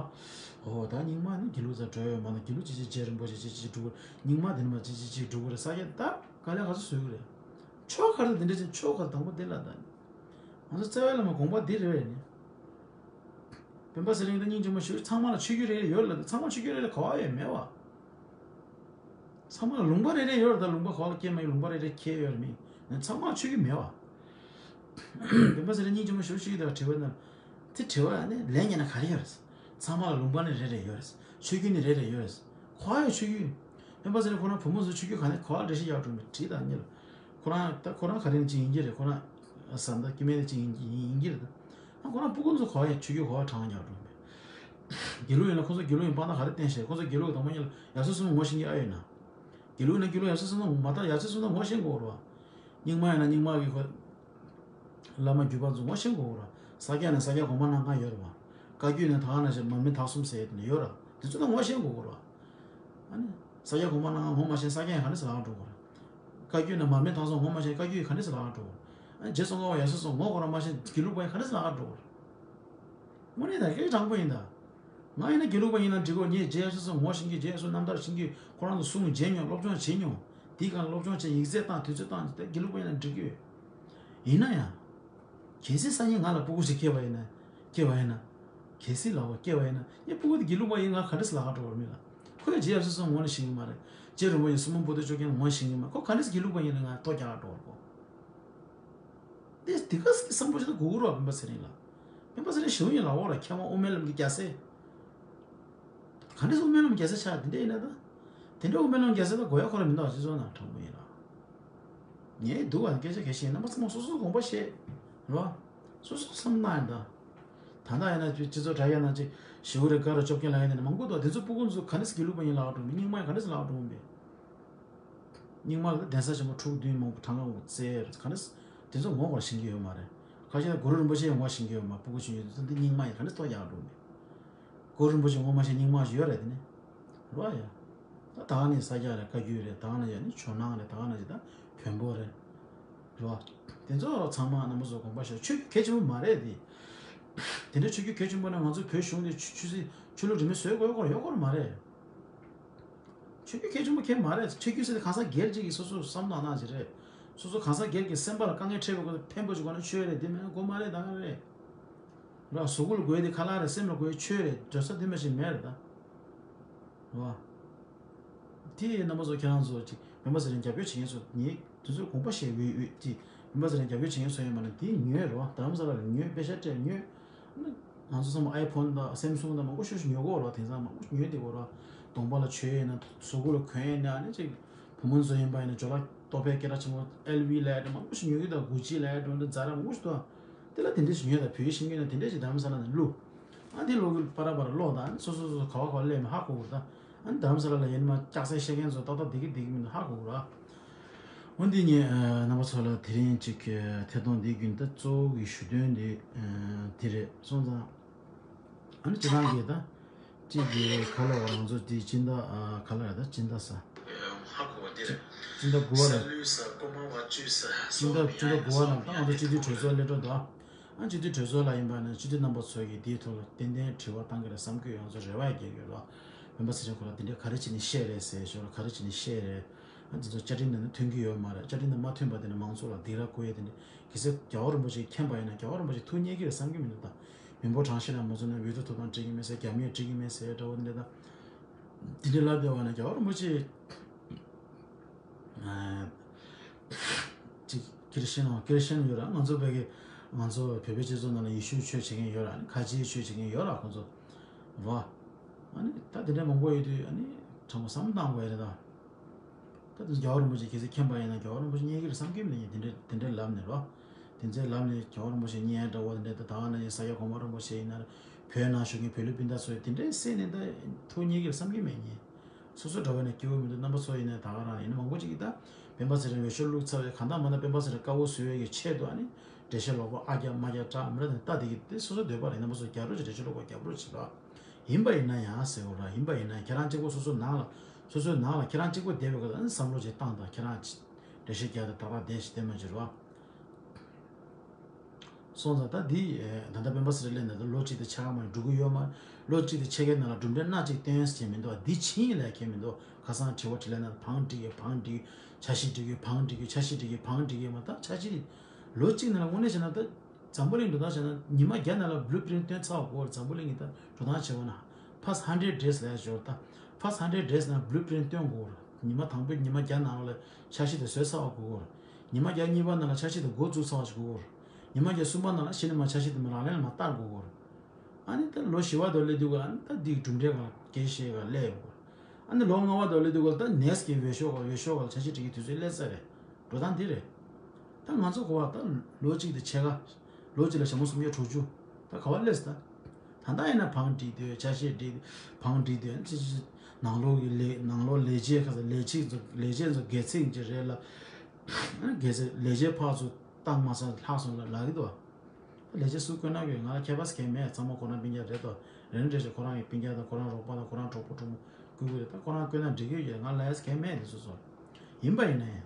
ཨོ་ད་རྙིང་མ་ནི་དགེ་ལུགས་ས་འགྲོ་ཡོད་མ་ན་དགེ་ལུགས་ཅི་ཅི་རྗེ་རིན་པོ་ཆེ་ཅི་ཅི་ཅི་འགྲོ་གི་རེད། རྙིང་མ་དེ་ནི་མ་ཅི་ཅི་ཅི་འགྲོ་གི་རེད། ས་ཡ་ད་དཀའ་ལས་ཁ་སང་བཟོས་གི་རེད། ཆོས་ག་རེ་དེ་འདྲ་ཅན་ཆོས་ག་རེ་དང་པོ་དེ་ལ་ད། ང་ཚོ་བརྩེ་བའི་བླ་མ་དགོངས་པ་འདི་རེད་པས་ནི། སྤེན་པ་ཚེ་རིང་དང་སྙིང་རྗེ་མོ་ཞུ་ཚང་མ་ལ་ཆོས་བརྒྱུད་རེ་རེ་ཡོད་ལ་ཚང་མ་ཆོས་བརྒྱུད་རེ་རེ་ག་བ་ཡོད་མེད་བ། ཚང་མ་ལ་ལུང་པ་རེ་རེ་ཡོད་རེད་ད་ལུང་པ་ག་བ་ལ་སྐྱེས་མ་ཡིན་ལུང་པ་རེ་རེ་ཁྱེད་ཡོད་རེད་མིན་ཚང་མ་ལ་ཆོས་བརྒྱུད་མེད་བ། སྤེན་པ་ཚེ་རིང་སྙིང་རྗེ་མོ་ཞུ་ཞིག་དང་དྲི་བ་ན། དེ་དྲི་བ་ནི་ལན་ཉན་ན་ག་རེ་ཡོད་རེད། ཚང་མ་ལ་ལུང་པ་ནི་རེ་རེ་ཡོད་རེད། ཆོས་བརྒྱུད་ནི་རེ་རེ་ཡོད་རེད། ག་བ་ཡོད་ཆོས་བརྒྱུད། སྤེན་པ་ཚེ་རིང་ཁོ་རང་བུ་མོ་ཚོ་ཆོས་བརྒྱུད་ག་ནས་ག་བ་འགྲེལ་བཤད་རྒྱག་འགྲོ་མི་དྲིས་དང་གཉིས་ལ། ཁོ་རང་ད་ཁོ་རང་ག་རེ་ནས་ཅིག་ཡིན་གྱི་རེད་ཁོ་རང་། བཟའ་ཟླ་སྐྱེ་དམན་ནས་ཅིག་ཡིན་གྱི་ཡིན་གྱི་རེད་ད། ཨ་ཁོ་རང་སྤུ་གུ་ཚོ་ག་བ་ཡོད་ཆོས་བརྒྱུད་ག་བ་དྲང་རྒྱག་འགྲོ་མི། དགེ་ལུགས་ཡིན་ན་ཁོ་ཚོ་དགེ་ལུགས་ཡིན་པ་ན་ག་རེ་བསྟན་ཤེས་ཁོ་ཚོ་དགེ་ལུགས་དང་པོ་ཉིད་ལ་ཡབ་སྲས་གསུམ་ངོ་ཤེས་ཀྱི་ཨ་ཡོད་ན། དགེ་ལུགས་ན་དགེ་ལུགས་ཡབ་སྲས་གསུམ་མ་གཏོགས་ཡབ་སྲས་གསུམ་ངོ་ཤེས་དགོས་རེད་བ། རྙིང་མ་ཡིན་ན་རྙིང་མ་གི་ཁོ། བླ་མ་བརྒྱུད་པ་ཚོ་ངོ་ཤེས་དགོས་རེད་བ། ས་སྐྱ་ནས་ས་སྐྱ་གོང་མ་རྣམ་ལྔ་ཡོད་རེད་བ། བཀའ་བརྒྱུད་ནས་ད་ག་ནང་བཞིན་མར་མི་དྭགས་གསུམ་ཟེར་ཡས་དེ་འདྲ་ཡོད་རེད་དེ་ཚོ་ད་ངོ་ཤེས་དགོས་རེད་བ། ཨ་ནི། ས་སྐྱ་གོང་མ་རྣམ་ལྔ་ངོ་མ་ཤེས་ས་སྐྱ་ཡང་ག་འདྲ་ཟེར་ལག་འགྲོ་དགོས་རེད། བཀའ་བརྒྱུད་ནས་མར་མི་དྭགས་གསུམ་ངོ་མ་ཤེས་བཀའ་བརྒྱུད་ཡང་ག་འདྲ་ཟེར་ལག་འགྲོ་དགོས་རེད། ཨ་ནི་རྗེ་ཙོང་ཁ་པ་ཡབ་སྲས་གསུམ་ངོ་ཁོ་རང་མ་ཤེས་དགེ་ལུགས་པ་ཡང་ག་འདྲ་ཟེར་ལག་འགྲོ་དགོས་རེད། དངོས་གནས་ད་སྐད་དྲང་པོ་ཡིན་ད། ང་ཡིན་ན་དགེ་ལུགས་པ་ཡིན་ན་འགྲིག་གོ་ངས་རྗེ་ཡབ་སྲས་གསུམ་ངོ་ཤེས་ཀྱི་རྗེ་ཡབ་སྲས་གསུམ་རྣམ་ཐར་ཤེས་ཀྱི་ཁོ་རང་ཚོ་གསུང་མཇལ་མྱོང་སློབ་སྦྱོང་བྱེད་མྱོང་། དེའི་སྒང་ལ་སློབ་སྦྱོང་བྱས་ཡིག་ཚད་བཏང་དུས་ཚོད་བཏང་ད་དགེ་ལུགས་པ་ཡིན་ན་འགྲིག་གི་ཡོད། ཡིན་ན་ཡང་། གལ་སྲིད་སང་ཉིན་ང་ལ་སྤུ་གུ་ཞིག་སྐྱེས་པ་ཡིན་ན། སྐྱེས་པ་ཡིན་ན། གལ་སྲིད་ལབ་པ་སྐྱེས་པ་ཡིན་ན་ངའི་སྤུ་གུ་དེ་དགེ་ལུགས་པ་ཡིན་ང་ག་འདྲ་སེ་ལབ་ག་འགྲོ་བ་མིན་ལ། ཁོས་རྗེ་ཡབ་སྲས་གསུམ་ངོ་ནས་ཤེས་ཀྱི་མ་རེད། རྗེ་རིན་པོ་ཆེ་སྲུང་མ་བོ་དྷི་ཅོ་ཁན་ངོ་ཤེས་ཀྱི་མ་རེད་ཁོ་ག་འདྲ་སེ་དགེ་ལུགས་པ་ཡིན་ན་ང་ལྟོ་རྒྱག་ག་འགྲོ་བ་རེད་ཁོ། དེ་དེ་ག་སེ་བསམ་བློ་ཞིག་ད་དགོས་ཀྱི་རེད་བ་སྤེན་པ་ཚེ་རིང་ལགས། སྤེན་པ་ཚེ་རིང་ཞེ་པོ་ཡིན་ལབ་འོ་ར་མཁས་དབང་དབུ་མའི་ལམ་གྱི་རྒྱལ་སྲས། ག་འདྲ་སེ་དབུ་མའི་ལམ་རྒྱལ་སྲས་ཆགས་དེ་འདྲ་ཡིན་ན་ད། དེ་འདྲ་དབུ་མའི་ལམ་རྒྱལ་སྲས་ད་དགོས་ཡ་ཁོ་ར་མི་འདུག་སྤྱི་ཚོགས་ནང་དྲང་པོ་ཡིན་ལ། ངས་སྡུག་པ་སྐད་ཆ་གལ་ཆེ་རྣམ་པ་ཚང་མ་སོ་སོ་དགོངས་པ་བཞེས། རོ། སོ་སོ་བསམ་གནང་ཡིན་ད། ད་ལྟ་ཡིན་ན་སྤྱི་ཚོགས་དྲ་རྒྱ་ནང་ཅིག་ཞི་བོ་རེ་དགའ་རུ་སྐྱོབ་མཁན་ལ་ཡིན་ནས་མང་པོ་འདུག་དེ་ཚོ་སྤུ་གུ་ཚོ་ག་འདྲ་སེ་དགེ་ལུགས་པ་ཡིན་ལབ་འགྲོ་མི་རྙིང་མ་ཡིན་ག་འདྲ་སེ་ལབ་འགྲོ་མི། རྙིང་མ་ལ་གདན་ས་ཆེན་པོ་ཕྲུ་གུ་བདུན་མང་པོ་གྲངས་ཀ་འོ་བཙལ་ཡོད་རེད་ག་འདྲ་སེ། དེ་ཚོ་ངོ་གོ་ཤེས་ཀྱི་ཡོད་མ་རེད། ཁ་ཤས་ལ་གུ་རུ་རིན་པོ་ཆེ་ཡང་ངོ་ཤེས་ཀྱི་ཡོད་མ་སྤུ་གུ་ཆུང་ཆུང་ཚོ་འདི་རྙིང་མ་ཡིན་ག་འདྲ་སེ་ལྟོ་རྒྱག་འགྲོ་མི། གུ་རུ་རིན་པོ་ཆེ་ངོ་མ་ཤེས་རྙིང་མ་ཞིག་ཡོད་རེད་དེ་ནི། རོ་ཡ། ད་ད་ག་ནས་ས་སྐྱ་རེད་བཀའ་བརྒྱུད་རེད་ད་ག་ནས་ཡ་ནི་ཇོ་ནང་རེད་ད་ག་ནས་ཡ་ད་བོན་པོ་རེད། རོ། དེ་ཚོ་ཚང་མ་རྣམ་པ་ཚོ་དགོངས་པ་བཞེས་ཆོས་བརྒྱུད་གལ་ཆེན་པོ་མ་རེད་དེ། དེ་འདྲའི་ཆོས་བརྒྱུད་གལ་ཆེན་པོ་ན་ང་ཚོ་བོད་གཞུང་དེ་ཆོས་ཆོས་སྲིད་ཆོས་ལུགས་རིས་མེད་བཟོས་དགོས་སྐོར་ཡོད་སྐོར་མ་རེད། ཆོས་བརྒྱུད་གལ་ཆེན་པོ་གལ་མ་རེད་ཆོས་བརྒྱུད་ཟེར་ཏེ་གང་ཟག་སྒེར་གཅིག་གིས་སོ་སོ་བསམ་བློ་གནང་ཅིག་རེད། སོ་སོ་གང་ཟག་སྒེར་གྱི་སེམས་པ་ལ་དཀའ་ངལ་འཕྲད་པའི་སྐོར་ཕན་པོ་ཅིག་དགོས་ན་ཆོས་རེད་དེ་མིན་ན་དགོས་མ་རེད་ད་ག་རེད། ར་གཟུགས་པོ་ལ་དགོས་དེ་ཁ་ལག་རེད་སེམས་ལ་དགོས་ཆོས་རེད་འགྲོ་ས་དེ་མ་ཞིག་མེད་རེད་ད། ར། དེ་རྣམ་པ་ཚོ་ཁྱེད་རང་ཚོ་ཅིག་སྤེན་པ་ཚེ་རིང་རྒྱབ་སྐྱོར་བྱེད་མཁན་ཚོ་ངས་དེ་ཚོར་དགོངས་པ་བཞེས་འོས་འོས་ཀྱི་སྤེན་པ་ཚེ་རིང་རྒྱབ་སྐྱོར་བྱེད་མཁན་ཚོ་ཡིན་པ་ན་དེ་ཉོས་རེད་བ་རྡ་རམ་ས་ལ་ལ་ཉོས་པེ་ཤ་སྤྲད་ཉོས། ང་ཚོ་ཚང་མ་ཨའི་ཕོན་དང་སེམ་སུང་དང་མང་པོ་ཤོས་ཤིག་ཉོ་གི་ཡོད་རེད་བ་དེང་སང་མང་པོ་ཉོས་བསྡད་ཡོད་རེད་བ། གདོང་པ་ལ་བྱོས་ཡིན་ན་གཟུགས་པོ་ལ་གོན་ཡིན་ན་ཨ་ནི་ཅིག་བུ་མོ་ཚོ་ཡིན་པ་ཡིན་ན་ཇོ་ལགས་ལྟོ་ཕད་སྐད་གྲགས་ཆེན་པོ་ཨེལ་ཝི་ལབ་ཡ་དེ་མང་པོ་ཞིག་ཉོ་གི་འདུག་གུ་ཅི་ལབ་ཡ་འགྲོ་འདུག་ཛ་ར་མང་པོ་ཞིག་འདུག་དེ་ལ་དེ་འདྲ་ཞིག་ཉོས་དང་བོད་ཡིག་ཤེས་མཁན་ན་དེ་འདྲ་ཞིག་རྡ་རམ་ས་ལ་ནས་བླུགས། ཨ་དེ་ལོག་གི་པ་ར་པ་ར་ལོག་དང་སོ་སོ་སོ་སོ་ག་བ་ག་བ་སླེབས་མི་ཧ་གོ་གི་རེད་ད། ཨ་ནི་རྡ་རམ་ས་ལ་ལ་ཡིན་མ་ལྕགས་སྲེག་བཤད་མཁན་ཚོ་ཏག་ཏག་བསྡད་ཀྱི་བསྡད་ཀྱི་མི་འདུག་ཧ་གོ་གི་རེད། འོན་ཏེ་ངས་རྣམ་པ་ཚོ་ལ་དེ་རིང་གཅིག་ཐད་གཏོང་འདིའི་བརྒྱུད་ད་གཙོ་བོ་གི་ཞུ་དོན་འདི་དེ་རེད་སོང་ཙང་། ཨ་ནི་སྤྱི་བཏང་གི་ད། གཅིག་གི་ག་ལ་བ་ང་ཚོ་དེ་སྤྱི་ཟླ་ག་ལ་རེད་ད་སྤྱི་ཟླ་ས། ཧ་གོ་བ་འདི་རེད། སྤྱི་ཟླ་དགུ་པ་ལ། ས་ལུས་ས་ཀོ་མ་བ་བཅུ་ས། སྤྱི་ཟླ་སྤྱི་ཟླ་དགུ་པ་ལ་ད་ང་ཚོ་སྤྱི་འཐུས་གྲོས་ཚོགས་སླེབས་འགྲོ་འདུག་ཨ་སྤྱི་འཐུས་གྲོས་ཚོགས་ལ་ཡིན་པ་ན་སྤྱི་འཐུས་རྣམ་པ་ཚོ་གིས་དེའི་ཐོག་ལ་ཏན་ཏན་དྲི་བ་བཏང་གི་རེད་བསམ་གྱི་ཡོད་ང་ཚོ་རེ་བ་ཡང་རྒྱག་གི་ཡོད་རོགས། སྤེན་པ་ཚེ་རིང་ཁོ་རང་དེ་འདྲས་ག་རེ་བྱས་ནས་བཤད་རེད་ཟེར་ཞོར་ལ་ག་རེ་བྱས་ནས་བཤད་རེད། ཨ་འདི་ཚོ་བཅའ་ཁྲིམས་ནང་ནས་མཐུན་གྱི་ཡོད་མ་རེད་བཅའ་ཁྲིམས་དང་མ་མཐུན་པ་དེ་ནི་མང་ཚོགས་ལ་སྡིགས་ར་བསྐུལ་ཡས་དེ་འདྲས་གལ་སྲིད་རྒྱལ་བ་རིན་པོ་ཆེ་མཁྱེན་པ་ཡིན་ན་རྒྱལ་བ་རིན་པོ་ཆེ་ཐུགས་མཉེས་ཀྱི་རེད་བསམ་གྱི་མི་འདུག་ད། མི་འབོར་གྲངས་བཤད་ན་མ་ཚོར་ན་འོས་བསྡུ་ཐོབ་ཐང་འགྲིག་གི་མེད་ཟེར་རྒྱ་མིས་འགྲིག་གི་མེད་ཟེར་འདྲ་བོ་འདི་འདྲ་ད། དེ་འདྲའི་ལབ་བསྡད་པ་ན་རྒྱལ་བ་རིན་པོ་ཆེ། ཅིག་ཁྱེར་ཤེས་ན་ཁྱེར་ཤེས་ན་ཡོད་ར་ང་ཚོ་བོད་ཀྱི་ང་ཚོ་བོད་པའི་སྤྱི་ཚོགས་ནང་ལ་ཡེ་ཤུའི་ཆོས་བྱེད་མཁན་ཡོད་ར་ཁ་ཆེའི་ཆོས་བྱེད་མཁན་ཡོད་ར་ཁོང་ཚོ་ར། ཨ་ནི་ད་དེ་འདྲ་མང་པོ་ཡོད་དུས་ཨ་ནི་དྲང་པོ་བསམ་བློ་བཏང་དགོས་རེད་ད། ད་དེ་རྒྱལ་བ་རིན་པོ་ཆེ་གལ་སྲིད་མཁྱེན་པ་ཡིན་ན་རྒྱལ་བ་རིན་པོ་ཆེ་མཉེས་ཀྱི་རེད་བསམ་གྱི་མེད་ཡིན་དེ་འདྲ་དེ་འདྲ་ལབ་ནས་རོ། དེ་ཚོའི་ལམ་ནས་རྒྱལ་བ་རིན་པོ་ཆེ་མཉེས་འདྲ་བོ་དེ་འདྲ་ད་ད་ག་ནང་བཞིན་ས་སྐྱ་གོང་མ་རིན་པོ་ཆེ་ཡིན་ན་བོད་ནང་བཞུགས་མཁན་བོད་ལུགས་སྤུན་ཟླ་ཚོ་དེ་འདྲའི་སེམས་ནས་ད་ཐུགས་མཉེས་ཀྱི་རེད་བསམ་གྱི་མེད་ངས། སོ་སོ་འདྲ་བོ་ནས་སྐྱིད་པོ་མི་འདུག་རྣམ་པ་ཚོ་ཡིན་ན་ད་ག་རང་ཡིན་ན་མང་པོ་ཅིག་གིས་ད་སྤེན་པ་ཚེ་རིང་འོས་ཤོག་བླུགས་ཚར་བའི་གང་ལྟར་མ་ལྟར་སྤེན་པ་ཚེ་རིང་དཀར་པོ་བཟོ་བའི་གི་ཆེད་དུ་ཨ་ནི་འགྲེལ་བཤད་ལོག་པ་ཨ་རྒྱབ་མ་རྒྱབ་སྐྲག་མི་ར་ནས་ལྟ་དེ་གི་དེ་སོ་སོ་འདོད་པ་རེད་རྣམ་པ་ཚོ་རྒྱབ་རོགས་བྱེད་འགྲེལ་བཤད་ལོག་པ་རྒྱབ་རོགས་བྱེད་རོགས། ཡིན་པ་ཡིན་ན་ཡང་ཟེར་བ་ར་ཡིན་པ་ཡིན་ན་ཁྱེད་རང་གཅིག་པོ་སོ་སོ་ནང་ལ་སོ་སོའི་ནང་ལ་ཁྱེད་རང་གཅིག་པོ་བསྡད་པའི་སྐབས་ལ་ཨ་ནི་བསམ་བློ་ཅིག་བཏང་དང་ཁྱེད་རང་ཅིག་འགྲེལ་བཤད་རྒྱག་དང་ད་ག་བསྡད་ཞིག་བསྡད་མ་བྱེད་རོགས། སོང་ཙང་ད་འདི་ད་ལྟ་སྤེན་པ་ཚེ་རིང་སླེབས་ནས་ད་ལོ་གཅིག་དང་ཕྱེད་ཀ་མ་འགྲོ་གི་ཡོད་མ་རེད། ལོ་གཅིག་དང་ཕྱེད་ཀའི་ནང་ལ་གྲུབ་འབྲས་སྣ་གཅིག་སྟོན་ཟེར་མི་འདུག་འདི་ཕྱིན་ལས་ཁེལ་མི་འདུག་ཁ་སང་དྲི་བ་དྲིས་ལན་ན་བང་སྒྲིག་གི་བང་སྒྲིག་འཆར་གཞི་སྒྲིག་གི་བང་སྒྲིག་གི་འཆར་གཞི་སྒྲིག་གི་བང་སྒྲིག་གི་མ་ད་འཆར་གཞི་ལོ་གཅིག་ནང་ལ་དངོས་གནས་བྱས་ན་ད་འཛམ་བུ་གླིང་འགྲོ་སྟངས་བྱས་ན་ཉི་མ་བརྒྱ་ནང་ལ་བླུ་པི་རིན་སྟོན་ཚར་བ་དགོས་རེད། འཛམ་བུ་གླིང་གི་ད་འགྲོ་སྟངས་བྱས་པ་ན་first hundred days ལ་ཞོར་ད་first hundred days ནང་བླུ་པི་རིན་སྟོན་དགོས་རེད། ཉི་མ་དང་པོའི་ཉི་མ་བརྒྱ་ནང་ལ་འཆར་གཞི་དེ་བཟོས་ཚར་བ་དགོས་རེད། ཉི་མ་བརྒྱ་གཉིས་པ་ནང་ལ་འཆར་གཞི་དེ་འགོ་བཙུགས་ཚར་བ་ཞིག་དགོས་རེད། ཉི་མ་བརྒྱ་གསུམ་པ་ནང་ལ་གཞི་ནས་མར་འཆར་གཞི་དེ་མར་ལག་ལེན་ལ་མར་བསྟར་དགོས་རེད། ཨ་ནི་ད་ལོ་བཞི་བ་དེ་སླེབས་དུས་ག་ཨ་ནི་ད་འདི་གྲུབ་འབྲས་ག་སྐད་བཤད་ག་སླེབས་ཡོང་གི་རེད། ཨ་ནི་ལོ་ལྔ་པ་དེ་སླེབས་དུས་ག་ད་next གི་འོས་ཤོག་ག་འོས་ཤོག་ག་ལ་འཆར་གཞི་སྒྲིག་གི་དུས་ཚོད་སླེབས་ཚར་རེད། འགྲོ་སྟངས་འདི་རེད། ད་ང་ཚོ་གོ་བ་ད་ལོ་གཅིག་དང་ཕྱེད་ཀ་ལོ་གཅིག་ལ་ཞག་མ་སུམ་བརྒྱ་དྲུག་ཅུ་ད་ག་བ་སླེབས་སོང་ད། ད་ལྟ་ཡིན་ན་བང་སྒྲིག་དུས་འཆར་གཞི་སྒྲིག་བང་སྒྲིག་དུས་ཅི་ཅི་ནང་ལོགས་ཀྱི་ལས་ནང་ལོགས་ལས་བྱེད་ཁ་ས་ལས་བྱེད་ཚོ་ལས་བྱེད་ཚོ་སྒེར་ཚིག་ཅིག་རེད་ལ། སྒེར་ཚིག་ལས་བྱེད་ཕར་ཚུར་བཏང་མ་སོང་ལྷག་སོང་ལ་ལབ་ཀྱི་འདུག་ད་ལས་བྱེད་སུ་བསྐོས་གནང་གི་ཡོད། ང་ལ་ཁྱད་པར་གང་ཡང་མེད། ཚང་མ་ཁོ་རང་སྤུན་ཀྱག་རེད་དོ། རེ་རེ་བཞིན་ཁོ་རང་གི་སྤུན་ཀྱག་དང་ཁོ་རང་རོགས་པ་དང་ཁོ་རང་གྲོགས་པོ་གྲོགས་མོ་བསྐོས་ཀྱི་རེད། ད་ཁོ་རང་བསྐོས་ན་འགྲིག་གི་ཡོད། ང་ལ་གང་ཡང་མེད་འདི་སོ་སོ། ཡིན་པ་ཡིན་ན་ཡང་།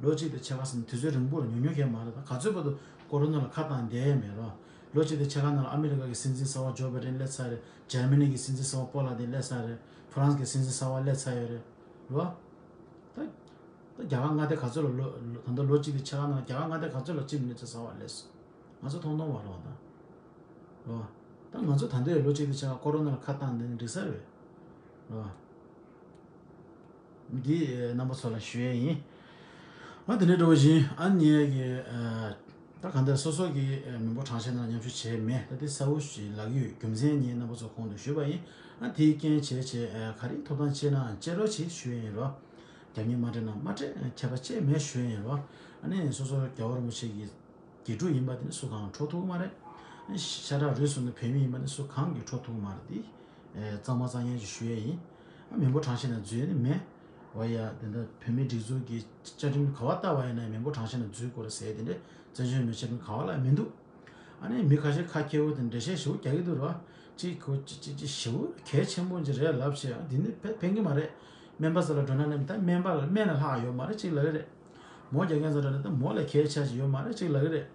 ལོ་གཅིག་དང་ཕྱེད་ཀ་ཟིན་དུས་ཚོད་རིང་པོ་རེད། ཉུང་ཉུང་གང་ཡང་མ་རེད། ད་ག་ཚོད་བར་དུ་ཀོ་རོ་ན་ལ་ཁ་བཏང་བསྡད་ཡས་མེད་རོ། ལོ་གཅིག་དང་ཕྱེད་ཀ་ནང་ལ་ཨ་མི་རི་ཀ་གི་སྲིད་འཛིན་གསར་པ་ཇོ་བྷའི་ཌེན་སླེབས་ཚར་རེད། འཇར་མ་ནི་གི་སྲིད་འཛིན་གསར་པ་པོ་ལ་ཌེན་སླེབས་ཚར་རེད། ཧྥ་རན་སི་གི་སྲིད་འཛིན་གསར་པ་སླེབས་ཚར་ཡོད་རེད། རོ། ད་ད་རྒྱ་གར་མངའ་སྡེ་ག་ཚོད་ལ་ལོ་ལོ་ད་ལྟ་ལོ་གཅིག་དང་ཕྱེད་ཀ་ནང་ལ་རྒྱ་གར་མངའ་སྡེ་ག་ཚོད་ལ་སྤྱི་མི་སྣ་ཚོ་གསར་པ་སླེབས་སོང་། ང་ཚོ་མཐོང་མཐོང་བ་རེད་བ་ད། རེད་བ། ད་ང་ཚོ་ད་ལྟའི་ལོ་གཅིག་དང་ཕྱེད་ཀ་ཀོ་རོ་ན་ལ་ཁ་བཏང་བསྡད་ནས་འགྲིག་ས་རེད། རེད་བ། འདི་རྣམ་པ་ཚོ་ལ་ཞུ་ཡས་ཡིན། ང་དེ་འདྲའི་འགྲོ་བ་བཞིན་ཨ་ནི་ངས་ཀྱི་ད་གང་ལྟར་སོ་སོ་གི་མི་འབོར་གྲངས་བཤེར་ནང་མཉམ་ཞུགས་བྱས་མེད། ད་དེ་གསལ་པོ་ཞིག་ལབ་ཀྱི་ཡོད། རྒྱུ་མཚན་ངས་རྣམ་པ་ཚོ་གོང་དུ་ཞུས་པ་ཡིན། ཨ་དེའི་རྐྱེན་བྱས་བྱས་ག་རེ་ཐོབ་ཐང་ཆེ་ནའང་སྤྱད་རོགས་བྱེད་ཞུ་ཡས་ཡིན་རོ། རྒྱབ་གཉེར་མ་སྤྲད་ན་མ་སྤྲད་ཁྱད་པར་ཅི་མེད་ཞུ་ཡས་ཡིན་རོ། ཨ་ནི་སོ་སོ་རྒྱལ་བ་རིན་པོ་ཆེ་གི་དགེ་ཕྲུག་ཡིན་པ་དེ་ནི་སུ་གང་འཕྲོག་ཐུབ་ཀྱི་མ་རེད། ཤ་ཁྲག་རུས་གསུམ་ནི་བོད་མི་ཡིན་པ་ནི་སུ་གང་གིས་འཕྲོག་ཐུབ་ཀྱི་མ་རེད་དེ། གཙང་མ་གཙང་ཡན་ཞིག་ཞུ་ཡས་ཡིན། མི་འབོར་གྲངས་བཤེར་ནང་འཛུལ་ནི་མེད། འོ་ཡ་དེ་འདྲ་བོད་མིའི་སྒྲིག་འཛུགས་ཀྱི་བཅའ་ཁྲིམས་ག་བ་ལྟ་བ་ཡིན་ན་མི་འབོར་གྲངས་བཤེར་ནང་འཛུལ་དགོས་རེད་ཟེར་དེ་འདྲ་བཙན་བྱོལ་མི་བཅའ་ཁྲིམས་ག་བ་ལ་མི་འདུག་ཨ་ནི་མི་ཁ་ཤས་ཁ་མཁས་པོ་དེ་འགྲེལ་བཤད་ཞེ་པོ་རྒྱག་གི་འདུག་ར། གཅིག་གོ་གཅིག་གཅིག་གཅིག་ཞེ་པོ་གལ་ཆེན་པོ་ཅིག་རེད་ལབ་བྱས་འདི་ནི་ཕན་ཕན་གི་མ་རེད། སྨན་པ་ས་ལ་འགྲོ་ན་ནི་ད་སྨན་པ་ལ་སྨན་ལ་ལྷག་ཡོད་མ་རེད་གཅིག་ལབ་ཀྱི་རེད། མོ་རྒྱག་མཁན་ཚོ་འདྲ་ནི་ད་མོ་ལས་གལ་ཆེ་ཞིག་ཡོད་མ་རེད་གཅིག་ལབ་ཀྱི་རེད།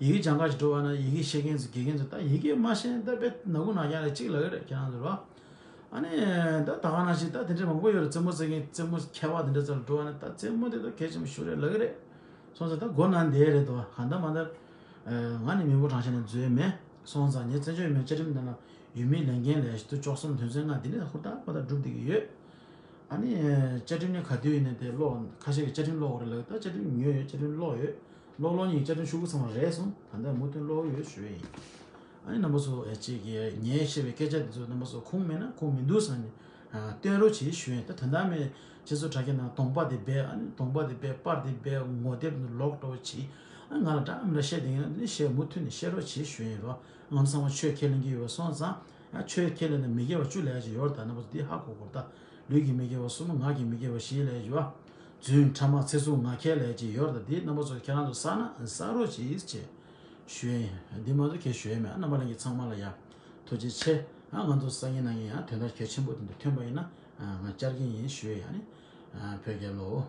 ཡི་གེ་སྦྱང་ག་ཞིག་འགྲོ་བ་ན་ཡི་གེ་ཤེས་མཁན་ཚོ་དགེ་རྒན་ཚོ་ད་ཡི་གེ་མ་ཤེས་ན་ད་དཔེ་ནག་ཁུང་ནག་རྐྱང་རེད་གཅིག་ལབ་ཀྱི་རེད་ཁྱེད་རང་ཚོ་རོ། ཨ་ནི་ད་ད་ག་ནང་བཞིན་ད་དེ་འདྲའི་མང་པོ་ཡོད་རེད། རྩེད་མོ་རྩེ་མཁན་རྩེད་མོ་མཁས་པ་དེ་འདྲ་ཚོ་ལ་འགྲོ་བ་ན་ད་རྩེད་མོ་དེ་ད་གལ་ཆེན་པོ་ཞིག་རེད་ལབ་ཀྱི་རེད། སོང་ཙང་ད་མགོ་ན་བསྡད་རེད་དོ་གང་ལྟར་མ་ལྟར། ང་ནི་མི་འབོར་གྲངས་བཤེར་ནང་འཛུལ་མེད། སོང་ཙང་ངས་བཙན་བྱོལ་མི་བཅའ་ཁྲིམས་ནང་ན་ཡུལ་མིའི་ལས་འགན་ལས་གཞི་དུ་བཅུ་གསུམ་དོན་ཚན་ལྔ་འདི་ནས་ཧུར་ཐག་ཧུར་ཐག་སྒྲུབ་བསྡད་ཀྱི་ཡོད། ཨ་ནི། བཅའ་ཁྲིམས་ནི་ག་དུས་ཡིན་ནའི་དེ་ཀློག་ཁ་ཤས་ཀྱིས་བཅའ་ཁྲིམས་ཀློག་དགོས་རེད་ལབ་ད་བཅའ་ཁྲིམས་ཉོས་ཡོད། བཅའ་ཁྲིམས་ཀློག་ཡོད། ཀློག་ཀློག་ཉིན་བཅའ་ཁྲིམས་ཤོག་གུ་ཚང་མ་རེད་སོང་ད་ལྟ་མུ་མཐུད་ཀློག་གི་ཡོད་ཞུ་ཡས་ཡིན། ཨ་ནི་རྣམ་པ་ཚོ་ཨེ་ཅིག་གིས་ངས་བཤད་པའི་སྐད་ཆ་འདི་ཚོ་རྣམ་པ་ཚོ་ཁུངས་མེད་ན་ཁུངས་མི་འདུག་བསམ་ནས་སྟོན་རོགས་བྱེད་ཞུ་ཡས་ད་དོན་དག་མེད། ཁྱེད་ཚོ་དྲ་རྒྱ་ནང་གདོང་པ་དེ་སྦས་ཨ་ནི་གདོང་པ་དེ་སྦས་པར་དེ་སྦས་ངོ་དེབ་ནི་ལོག་འགྲོ་བ་བྱེད། ཨ་ང་ལ་འདྲ་མི་འདྲ་བཤད་དེ་ཡིན་ན་འདི་ནི་བཤད་མུ་མཐུད་ནས་བཤད་རོགས་བྱེད་ཞུ་ཡས་ཡིན་རོགས། ང་ཚོ་ཚང་མ་ཆོས་ཁས་ལེན་གྱི་ཡོད་པ་སོང་ཙང་། ཡང་ཆོས་ཁས་ལེན་ན་མི་དགེ་བ་བཅུ་ལས་ཀྱི་ཡོད་རེད་ད་རྣམ་པ་ཚོ་འདི་ཧ་གོ་དགོས་རེད་ད། ལུས་ཀྱི་མི་དགེ་བ་གསུམ་ངག་གི་མི་དགེ་བ་བཞི་ལས་ཀྱི་ཡོད། རྫུན་ཕྲ་མ་ཚེ་གཟུགས་ངག་འཁྱལ་ལས་ཀྱི་ཡོད་རེད་ད་འདི་རྣམ་པ་ཚོ་ཁྱེད་རང་ཚོ་བསགས་ན་བསགས་རོགས་གྱིས་ཅེས་ཞུ་ཡས་ཡིན། འདི་མ་གཏོགས་ཁྱེད་ཞུ་ཡས་མེད། རྣམ་པ་ལྷན་རྒྱས་ཚང་མ་ལ་ཡང་ཐུགས་རྗེ་ཆེ། ང་ཚོ་སང་ཉིན་གནངས་ཉིན་ཡང་དོན་དག་གལ་ཆེན་པོ་དེ་འདྲ་ཐོན་པ་ཡིན་ན་ང་བཅར་གྱི་ཡིན་ཞུ་ཡས་ཡིན། བོད་རྒྱལ་ལོ།